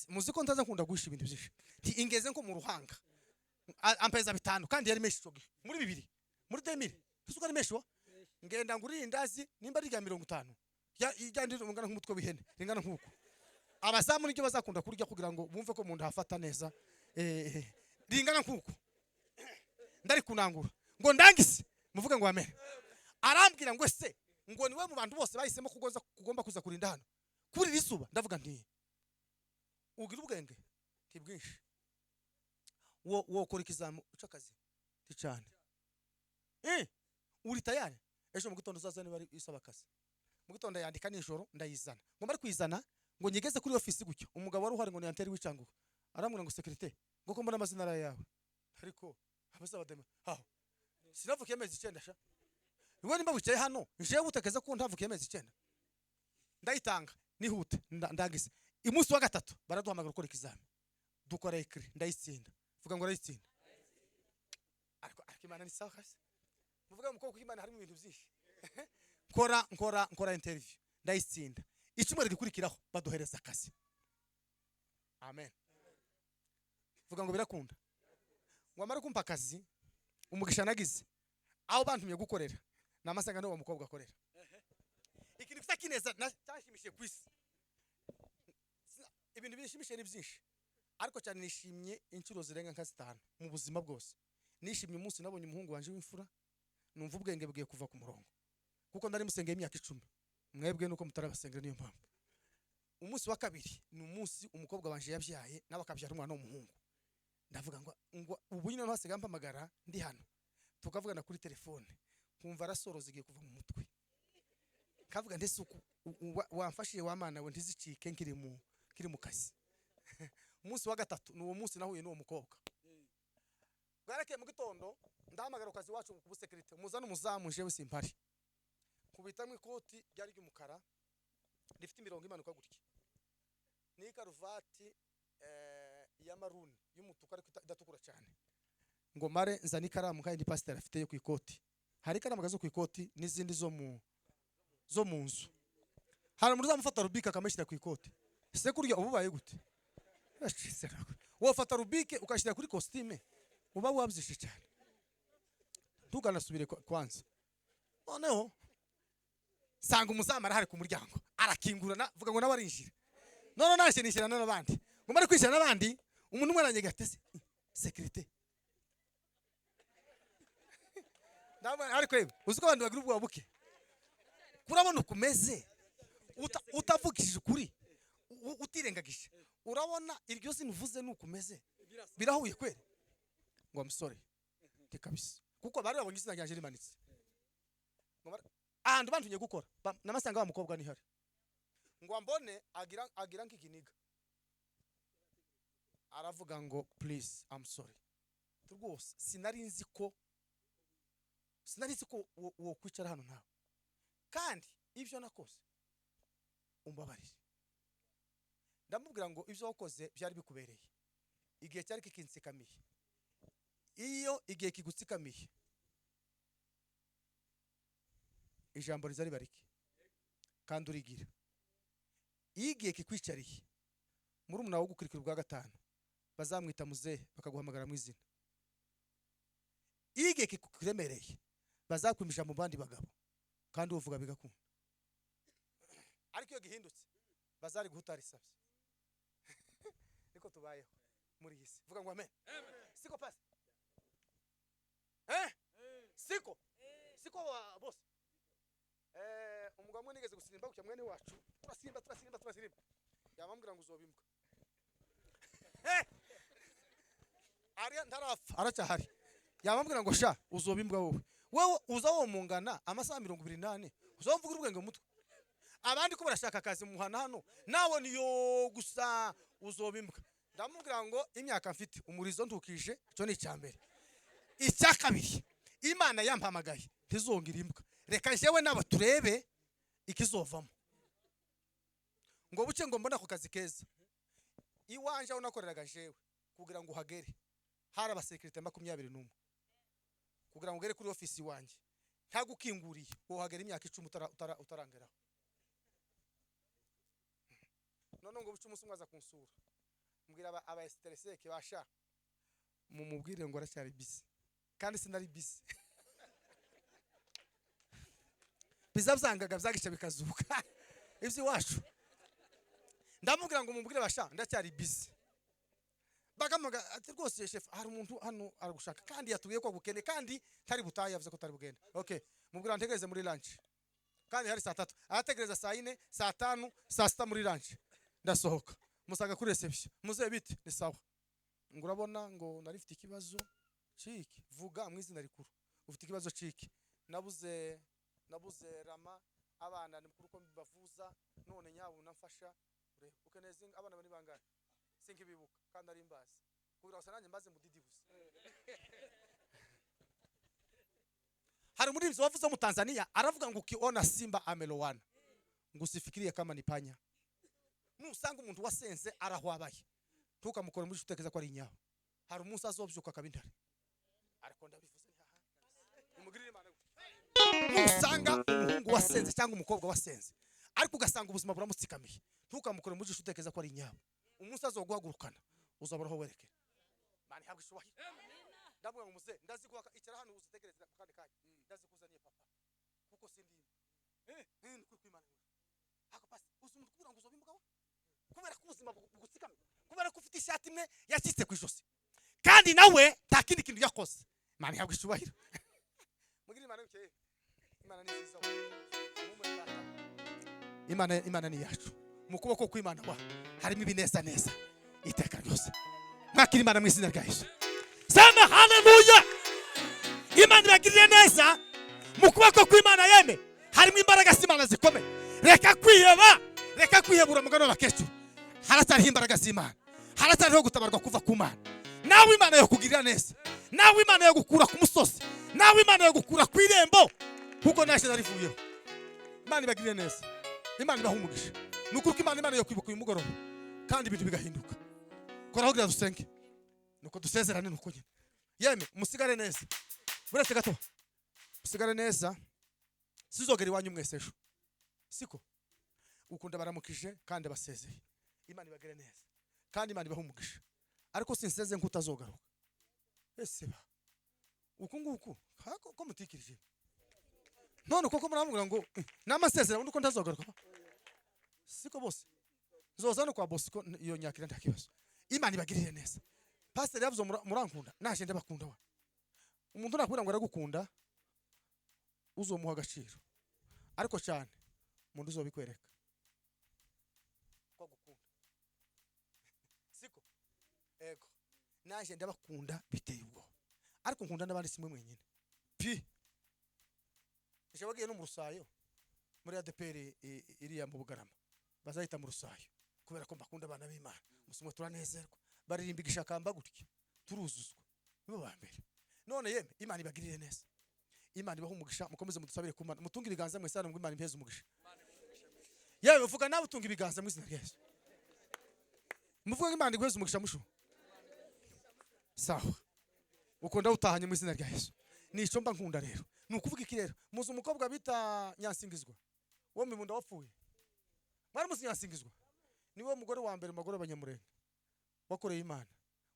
Muzi ko ntaza nkunda guhisha ibintu byinshi. Nti ingeze nko mu ruhanga ampeza bitanu kandi yari menshi cogi muri bibiri muri 2000 tusuka ari menshi wa ngenda nguri indazi nimba rya 50 ya ijyandi ringana nk'umutwe w'ihene ringana nkuko abazamu niryo bazakunda kurya kugira ngo bumve ko munda hafata neza ringana nkuko ndari kunangura ngo ndangise muvuge ngo amen. Arambwira ngo ese ngo niwe mu bantu bose bahisemo kugoza kugomba kuza kurinda hano kuri risuba. Ndavuga nti ugira ubwenge tibwinshi wo kora ikizamu c'akazi ticane uri tayari ejo mu gitondo uzaza niba ari isaba akazi. Mu gitondo yandika nijoro ndayizana ngo mari kwizana ngo nyigeze kuri office gutyo umugabo wari uhari ngo ni anteri wicanguka arambwira ngo sécurité ngo ko mbona amazina ara yawe ariko abazaba deme aho sinavukiye amezi 9 sha iwe nimba wicaye hano nje gutekeza ko ntavukiye amezi 9 ndayitanga nihute ndangise. Umunsi wa gatatu baraduhamagara gukora ikizami dukora écrit ndayitsinda. Vuga ngo ndayitsinda. Ariko Imana ni sawa kabisa. Muvuga mu kuboko Imana harimo ibintu byinshi. Nkora interview ndayitsinda. Icyumweru gikurikiraho baduhereza akazi. Amen. Vuga ngo birakunda. Ngo amara kumpa akazi umugisha nagize aho bantumye gukorera namasanga n'uwo mukobwa akorera. Ikintu gisa kineza cyashimishije kwisi. Ibintu bishimishije ni byinshi ariko cyane nishimye inshuro zirenga nka 5 mu buzima bwose. Nishimye umunsi nabonye umuhungu wanje w'imfura, numva ubwenge bugiye kuva ku murongo, kuko ndari musengeye imyaka 10. Mwebwe nuko mutarabasengera, niyo mpamvu. Umunsi wa kabiri ni umunsi umukobwa wanje yabyaye, nawe akabyara umwana w'umuhungu. Ndavuga ngo ubu nyine hasigaye mpamagara ndi hano, tukavugana kuri telefone, nkumva rasoro zigiye kuva mu mutwe. Kavuga ndetse wamfashije wa mana we, ntizicike nkiri mu kazi. Umunsi wa gatatu ni uwo munsi nahuye n'uwo mukobwa. Bwarakeye mu gitondo ndahamagara kazi wacu ku busekirite, muzana umuzamu, jewe simpari. Kubitamwe ikoti ryari ry'umukara rifite imirongo imanuka gutya, ni karuvati ya maruni y'umutuku ariko idatukura cyane. Ngo mare nzana ikaramu kandi pastor afite yo ku ikoti. Hari ikaramu zo ku ikoti n'izindi zo mu nzu. Hari umuntu uzamufata rubike akamushyira ku ikoti. Se kurya ububaye gute? Wofata rubike ukashyira kuri costume, uba wabyishe cyane. Tuganasubire kwanza. Noneho sanga umuzamu arahari ku muryango, arakingurana, vuga ngo nawe arinjira. None naje nishyirana n'abandi. Ngo mare kwishyira n'abandi, umuntu umwe aranyega ati sécurité. Ndabona ariko uzi ko abantu bagira ubwoba buke. Kurabona ukumeze utavugishije ukuri, utirengagije. Urabona iryo zina uvuze nukumeze birahuye kweri. Ngo amusore kabisa, kuko bari babonye izina ryanjye rimanitse. Ahantu bantunye gukora namasanga wa mukobwa ni hari. Ngo ambone agira nk'ikiniga, aravuga ngo please I'm sorry. Rwose sinari nzi ko wo kwicara hano nawe, kandi ibyo nakoze umbabarire. Ndamubwira ngo ibyo wakoze byari bikubereye, igihe cyari kikinsikamiye. Iyo igihe kigutsikamiye, ijambo rizari bariki kandi urigira. Iyo igihe kikwicariye, muri umuna wo gukurikira ubwa gatanu bazamwita muzehe, bakaguhamagara mu izina. Iyo igihe kikuremereye, bazakwimisha mu bandi bagabo kandi uvuga bigakunda. Ariko iyo gihindutse bazari guhutarisabye. Niko tubayeho muri iyi si. Vuga ngo amen. Siko pasi. Siko. Siko wa boss. Umugabo mwe nigeze gusirimba gucya mwene wacu. Turasimba. Yabambwira ngo uzobimbwa. Ari ntarafa aracyahari. Yabambwira ngo sha uzobimbwa wowe. Wewe uza wo mungana amasaha 28 uzomvuga urwenge mu mutwe. Abandi ko barashaka akazi muhana hano, nawe niyo gusa uzobimbwa. Ndamubwira ngo imyaka mfite umurizo ntukije, cyo ni icyambere. Icya kabiri, Imana yampamagaye ntizongira imbwa. Reka jewe nabo turebe ikizovamo. Ngo buce ngo mbona ako kazi keza. Iwanje aho nakoreraga jewe kugira ngo uhagere hari abasekirite 21. Kugira ngo ugere kuri office iwanje ntagukinguriye, wohagera imyaka 10 utarangeraho. None ngo buce umunsi umwe aza kunsura, mbwira aba stresseke basha mumubwire ngo aracyari busy, kandi sinari busy. Bizabyangaga byagisha bikazuka ivyo iwacu. Ndamubwira ngo mumubwire basha ndacyari busy. Bagamuga ati rwose chef hari umuntu hano aragushaka kandi yatuye ko gukene kandi tari butaye, yavuze ko tari bugende. Okay, mubwira ntegereze muri lunch. Kandi hari saa 3, arategereza saa 4, saa 5, saa 6 muri lunch. Ndasohoka musaga kuri reception, muze bite ni sawa. Ngo urabona ngo nari mfite ikibazo ciki, vuga mu izina rikuru. Ufite ikibazo ciki, nabuze rama abana ni mukuru ko mbavuza, none nyabuna mfasha urebe ukeneze abana bani bangahe sinkibibuka kandi ari imbazi kubira wasa nanjye mbaze mudidibuze. Hari muri mzo wavuze mu Tanzania aravuga ngo ukiona simba amelowana ngo usifikirie kama ni panya. Nusanga umuntu wasenze arahwabaye, ntukamukora muri utekereza ko ari inyaho. Hari umunsi azobyuka akabintare. Ariko ndabivuze ntihaha umugirire Imana. Nusanga umuhungu wasenze cyangwa umukobwa wasenze ariko ugasanga ubuzima buramutsikamiye, ntukamukora muri utekereza ko ari inyaho. Umunsi azoguhagurukana uzabura aho werekera. Mani habwe ishubahiro. Ndavuga ngo muze ndaziguha icara hano uzitegereze kandi kanya ndazikuzaniye papa kuko sindi ni kwimana. Ako pasi uzumuntu kubura ngo uzobimbwa kubera ko ubuzima bugutsikamiye, kubera ko ufite ishati imwe yacitse ku ijosi kandi nawe nta kindi kintu yakoze. Imana ihabwa icyubahiro. Mugire Imana bukeye. Imana ni nziza. Imana, Imana ni yacu. Mu kuboko kw'Imana wa harimo ibineza neza iteka ryose. Mwakira Imana mu izina rya Yesu. Sema haleluya. Imana ibagirire neza. Mu kuboko kw'Imana yeme harimo imbaraga z'Imana zikomeye. Reka kwiheba, reka kwihebura mugano w'abakecuru. Haracyariho imbaraga z'Imana, haracyariho gutabarwa kuva ku Mana. Nawe Imana yo kugirira neza, nawe Imana yo gukura ku musozi, nawe Imana yo gukura ku irembo, kuko naje narivuyeho. Imana ibagirire neza, Imana ibahe umugisha. Ni ukuri ko Imana yo kwibuka uyu mugoroba kandi ibintu bigahinduka. Koraho kugira dusenge, nuko dusezerane, nuko nyine yeme musigare neza. Buretse gato musigare neza, sizogera iwanyu mwese ejo, siko ukunda baramukije kandi basezeye. Imana ibagire neza kandi Imana ibahe umugisha. Ariko sinseze nk'utazogaruka. Ese ba uku nguku ko mutikirije none koko muramubwira ngo n'amasezerano uko ntazogaruka, siko bose nzoza no kwa Bosco iyo nyakira nta kibazo. Imana ibagirire neza. Pastor yavuze murankunda, naje ndabakunda wa. Umuntu nakubwira ngo aragukunda uzomuha agaciro, ariko cyane umuntu uzobikwereka ko agukunda, siko? Ego naje ndabakunda biteye ubwoba, ariko nkunda n'abandi simwe mwenyine pi. Ejo bagiye no mu Rusayo muri ADPR iriya mu Bugarama, bazahita mu Rusayo kubera ko mbakunda abana b'Imana. Umusumwe turanezerwa, baririmba igishakamba gutya turuzuzwa, nibo ba mbere. None yeme Imana ibagirire neza, Imana ibahe umugisha. Mukomeze mudusabire ku Mana, mutunge ibiganza mwese hano ngo Imana impeze umugisha. Yewe uvuga nawe utunga ibiganza mu izina rya Yesu, muvuge ngo Imana iguheze umugisha mushu. Sawa, ukunda utahanye mu izina rya Yesu. Nico mba nkunda rero ni ukuvuga iki rero? Muzi umukobwa bita Nyansingizwa wo mu Mibunda wapfuye? Mwari muzi Nyansingizwa? Niwe mugore wa mbere mu bagore b'Abanyamurenge wakoreye Imana,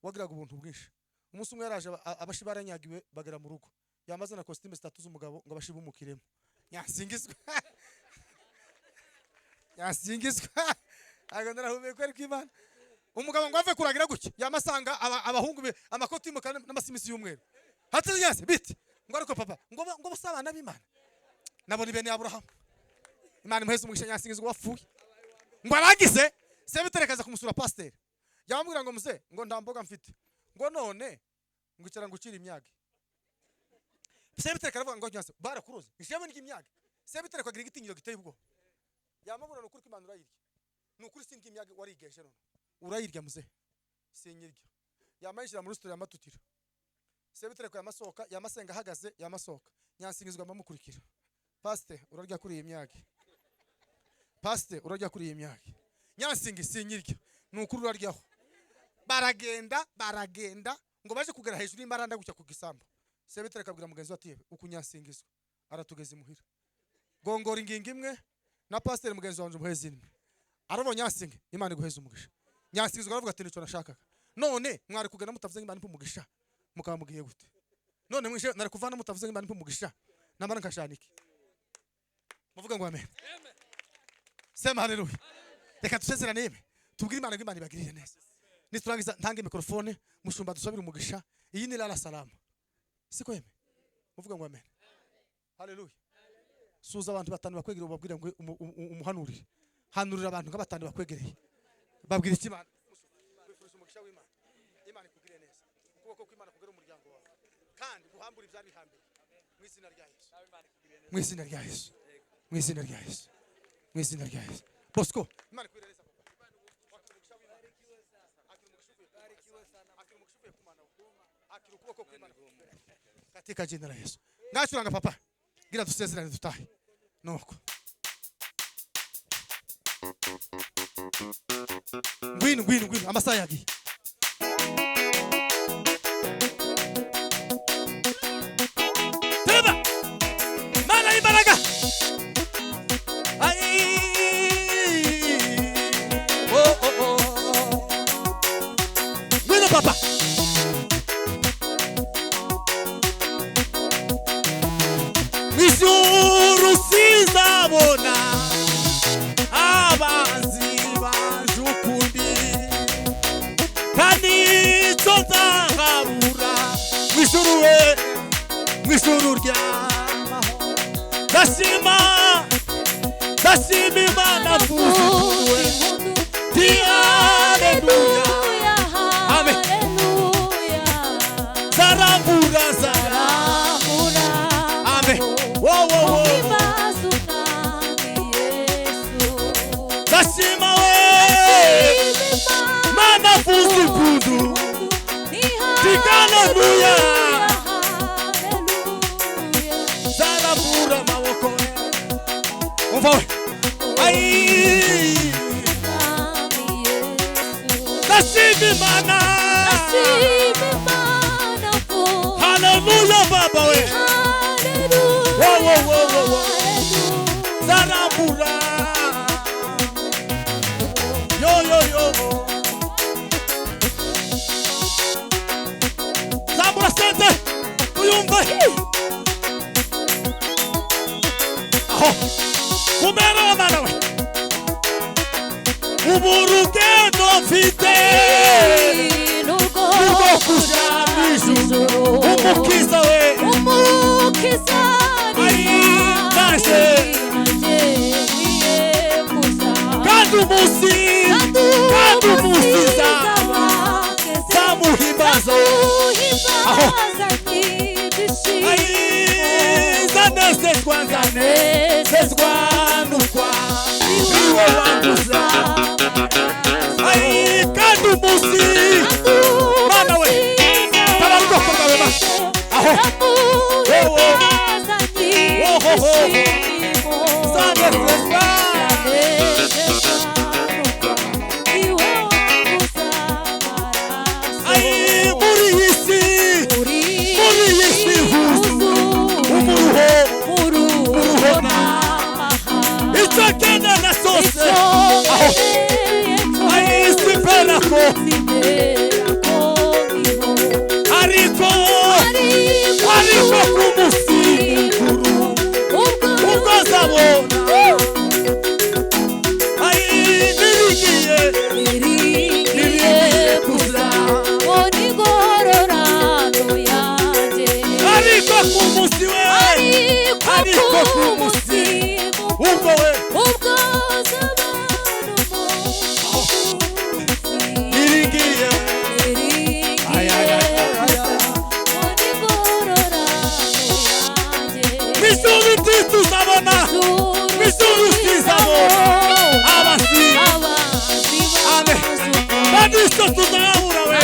wagiraga ubuntu bwinshi. Umunsi umwe yaraje abashi baranyagiwe bagera mu rugo, yamaze na costume zitatu z'umugabo ngo abashi bumukiremo. Nyansingizwa Nyansingizwa agenda arahumeka ariko Imana. Umugabo ngo ave kuragira gutya yamasanga abahungu be amakoti y'umukara n'amasimisi y'umweru. Hatse Nyansi biti ngo ariko papa ngo bose abana b'Imana nabona ibene ya Aburahamu. Imana imuheze umugisha Nyansingizwa wapfuye. Ngo arangize sebiterekaza kumusura pasteur, yamubwira ngo muze ngo nta mboga mfite, ngo none ngo icara ngo ucire imyage. Sebitereka aravuga ngo Nyansi barakuroze ijambo ry'imyage. Sebitereka agira igitinyiro giteye ubwoba. Yamubura no kuri Imana urayirya, ni ukuri sindi imyage warigeje none urayirya muze sinyirya. Yamayishira muri resitora yamatutira. Sebitereka yamasohoka yamasenga ahagaze yamasohoka. Nyansingizwa amamukurikira. Pasteur urarya kuri iyi myage, pasteur urarya kuri iyi myage. Nyansingi sinyirya, ni ukuri uraryaho. Baragenda baragenda ngo baje kugera hejuru y'imbaranda gutya ku gisambu. Sebitereka abwira mugenzi we ati uku Nyansingizwa aratugeza imuhira, gongora ingingo imwe na pasteur mugenzi wanje umuheze imwe. Arabonye Nyansingi, Imana iguheze umugisha. Nyansingizwa aravuga ati nicyo nashakaga. None mwari kugana mutavuze ngo Imana impe umugisha, mukaba mugiye gute? None mwishe nari kuvana mutavuze ngo Imana impe umugisha, namara nkashana iki? Muvuga ngo amen. Sema haleluya. Reka dusezerane yeme, tubwire Imana ngo Imana ibagirire neza. Niturangiza ntange mikrofone mushumba dusabire umugisha. Iyi ni lala salama, siko yeme? Muvuga ngo amen. Haleluya. Suza abantu batanu bakwegereye ubabwire ngo umuhanurire. Hanurira abantu nka batanu bakwegereye, babwire iki Imana. Kwifuriza umugisha w'Imana. Imana ikugirire neza, ukuboko kw'Imana kugere umuryango wawe kandi guhambura ibyari bihambiye mu izina rya Yesu, mu izina rya Yesu, mu izina rya Yesu, mu izina rya Yesu. Bosco, Imana ikugirire neza papa. Akira umugisha uvuye ku Mana, akira ukuboko kw'Imana katika jina la Yesu. Ngacuranga papa, gira dusezerane dutahe. Nuko ngwino ngwino ngwino, amasaha yagiye. Teba Mana y'imbaraga. Ai oh oh oh, ngwino papa. Mw'ijuru sinzabona abanzi banje ukundi, Mw'ijuru ry'amahoro. Ndashima, ndashima Imana mvuze Ti haleluya. Amen. Zarambura zarambura. Amen. Wo wo wo. Ndashima we. Mana mvuze impundu. Ti haleluya. Zarambura amaboko. Umva we. Ai. Ndashima Imana. Haleluya baba we. Wo wo wo wo wo. Zarambura. Yo yo yo. Zambura sente. Tuyumve. Aho. Kumera wa mana we. Uburugendo mfite. Nurwo kuja mw'ijuru. Umukiza we. Umukiza Ai, naje. Kandi umunsi. Kandi umunsi zamuhimbaza. Aho. Ai, zanezezwa nzanezezwa nukwa. Iwe wanguza. Ai, kandi umunsi. Mana we. Tabara ubwoko bwawe ma. Aho. Wo wo. Wo ho ho. Zanezezwa. Ai, muri iyi si. Muri iyi si huzuye umuruho. Umuruho Icyo nkenera cyose. Aho. Ai, sipera ko. Ariko. Ariko ku munsi mukuru. Ubwo nzabona. Ai, niringiye. Niringiye kuza. Ariko ku munsi we. Ariko ku munsi. Ubwo we. Niringiye. Ay, ay, ay, ay, ay. Mw'ijuru ntituzabona. Mw'ijuru tuzabona. Abasi. Amen. Kandi icyo tuzahura we.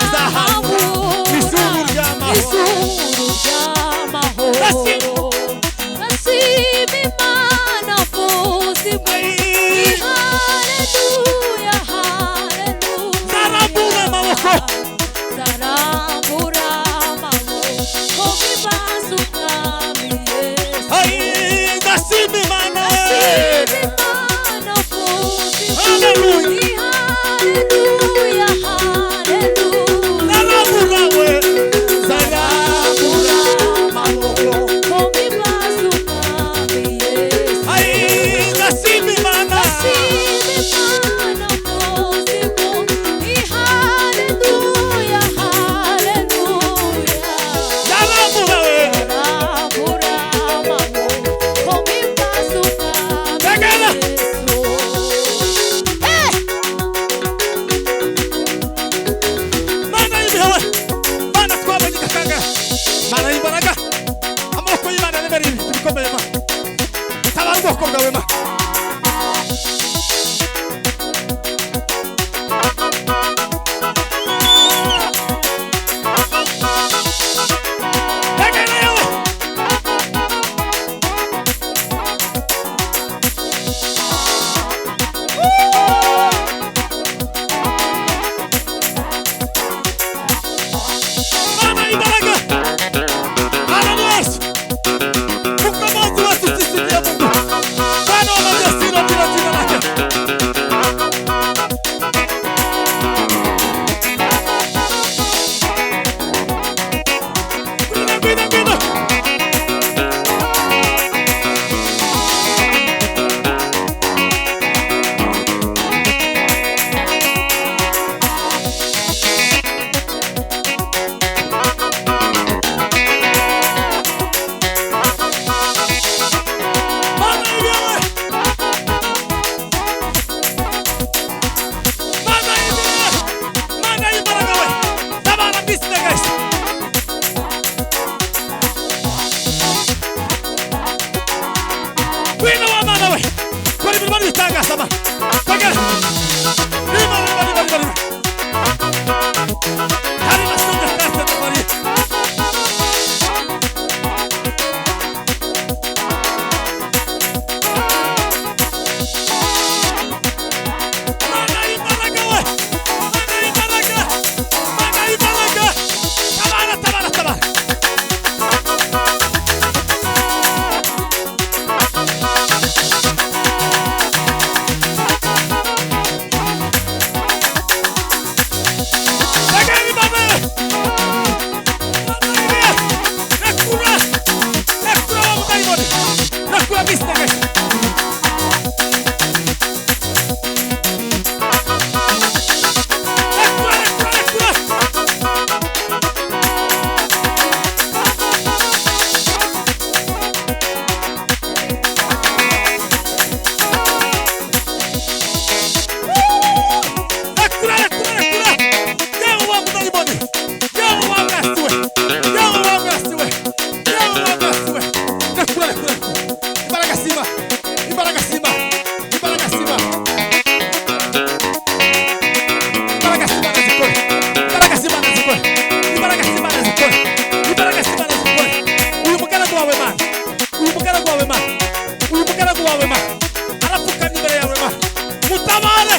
Tuzahabura. Mw'ijuru ry'amahoro. Ai, zarambura amaboko. Ai, ndashima Imana we. Haleluya. Zarambura we. Zarambura amaboko. Ai, ndashima Imana. Zarambura we. Tegera. Mana y'ibihe we. Mana twabonye igakangara. Mana y'imbaraga. Amaboko y'Imana aremera ibintu bikomeye ma. Tabara ubwoko bwawe ma. Tegera yewe. Mana y'imbaraga. Mana Yesu. Mkombozi wetu sisi ndiye Mungu. Bwana wa majeshi ndio jina lake. Imirimo n'ibitangaza Mana. Kongera. Rima, rima, rima, rima, rima. Harima sunga kasa na Maria. Mana imbaraga we. Mana imbaraga. Mana imbaraga. Tabara, tabara, tabara. Tegera Imana. Mana iriya. Rekura. Rekura wa mudayimoni. Rekura bisitege. Rekura, rekura, rekura. Rekura, rekura, rekura. Yewe wa mudayimoni. Yewe wa mwasi we. Yewe wa mwasi we. Yewe wa mwasi we. Rekura, rekura, rekura. Imbaraga z'Imana. Imbaraga z'Imana. Imbaraga z'Imana. Imbaraga z'Imana zikore. Imbaraga z'Imana zikore. Imbaraga z'Imana zikore. Imbaraga z'Imana zikore. Uyu mugaragu wawe Mana. Uyu mugaragu wawe Mana. Uyu mugaragu wawe Mana. Arapfukamye imbere yawe Mana. Mutabare.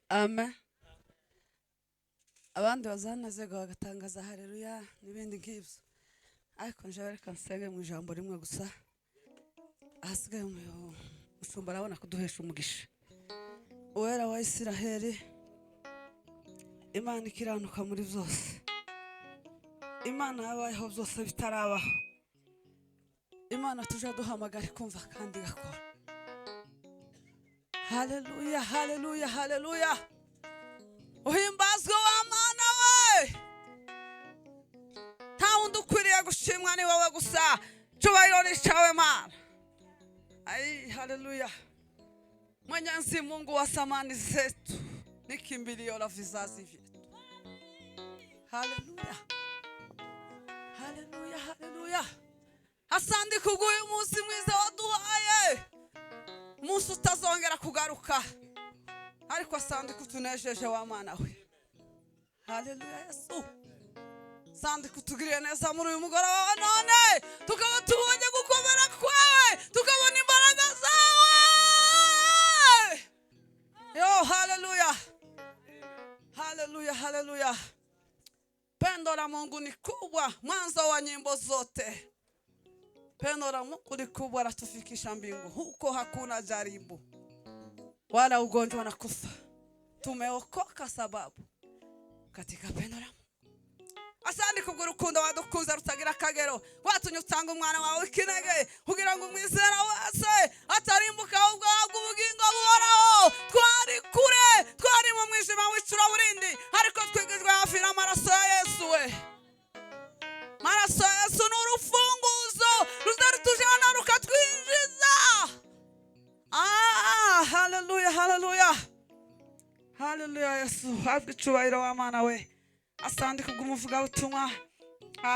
Amen. Abandi bazanezerwa bagatangaza haleluya n'ibindi nk'ibyo, ariko njewe reka nsenge mu ijambo rimwe gusa, ahasigaye umushumba arabona kuduhesha umugisha. Uwera wa Isiraheli, Imana ikiranuka muri byose, Imana yabayeho byose bitarabaho, Imana tujya duhamagara ikumva kandi igakora. Haleluya, haleluya, haleluya! Uhimbazwe wa Mana we! Nta wundi ukwiriye gushimwa, ni wowe gusa. Cyubahiro ni cyawe, Mana. Ai, haleluya! Mwenyezi Mungu wa samani zetu ni kimbilio la vizazi vyetu. Haleluya, haleluya, haleluya! Asante kubw'uyu munsi mwiza waduhaye, umunsi utazongera kugaruka, ariko asante kutunejeje wa Mana we. Haleluya Yesu! Asante kutugiriye neza muri uyu mugoroba wa none, tukaba tubonye gukomera kwawe, tukabona imbaraga zawe. Yo, haleluya, haleluya, haleluya! Pendo la Mungu ni kubwa, mwanzo wa nyimbo zote. Pendo la Mungu ni kubwa, latufikisha mbingu. Huko hakuna jaribu wala ugonjwa na kufa. Tumeokoka sababu katika pendo la Mungu. Asante kubw'urukundo wadukunze rutagira akagero, watumye utanga umwana wawe w'ikinege kugira ngo umwizera wese atarimbuka ahubwo ahabwe ubugingo buhoraho. Twari kure, twari mu mwijima w'icuraburindi, ariko twigijwe hafi n'amaraso ya Yesu we. Maraso ya Yesu ni urufunguzo ruzarutujana rukatwinjiza. Ah, haleluya, haleluya, haleluya! Yesu habwa icubahiro wa Mana we. Asante kubw'umuvugabutumwa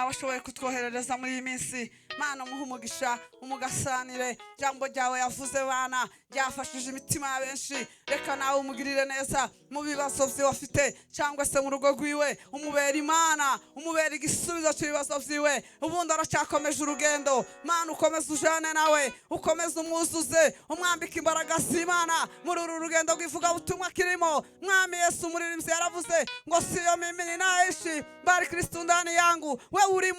washoboye kutwoherereza muri iyi minsi. Mana, umuhe umugisha, umugasanire. Ijambo ryawe yavuze bana ryafashije imitima ya benshi. Reka nawe umugirire neza mu bibazo byiwe afite cyangwa se mu rugo rwiwe, umubera Imana, umubera igisubizo cy'ibibazo byiwe. Ubundi aracyakomeje urugendo. Mana, ukomeze ujane nawe, ukomeze umwuzuze, umwambike imbaraga z'Imana muri uru rugendo rw'ivugabutumwa kirimo. Mwami Yesu, umuririmbyi yaravuze ngo siyo mimi ninaishi, bali Kristo ndani yangu. We uri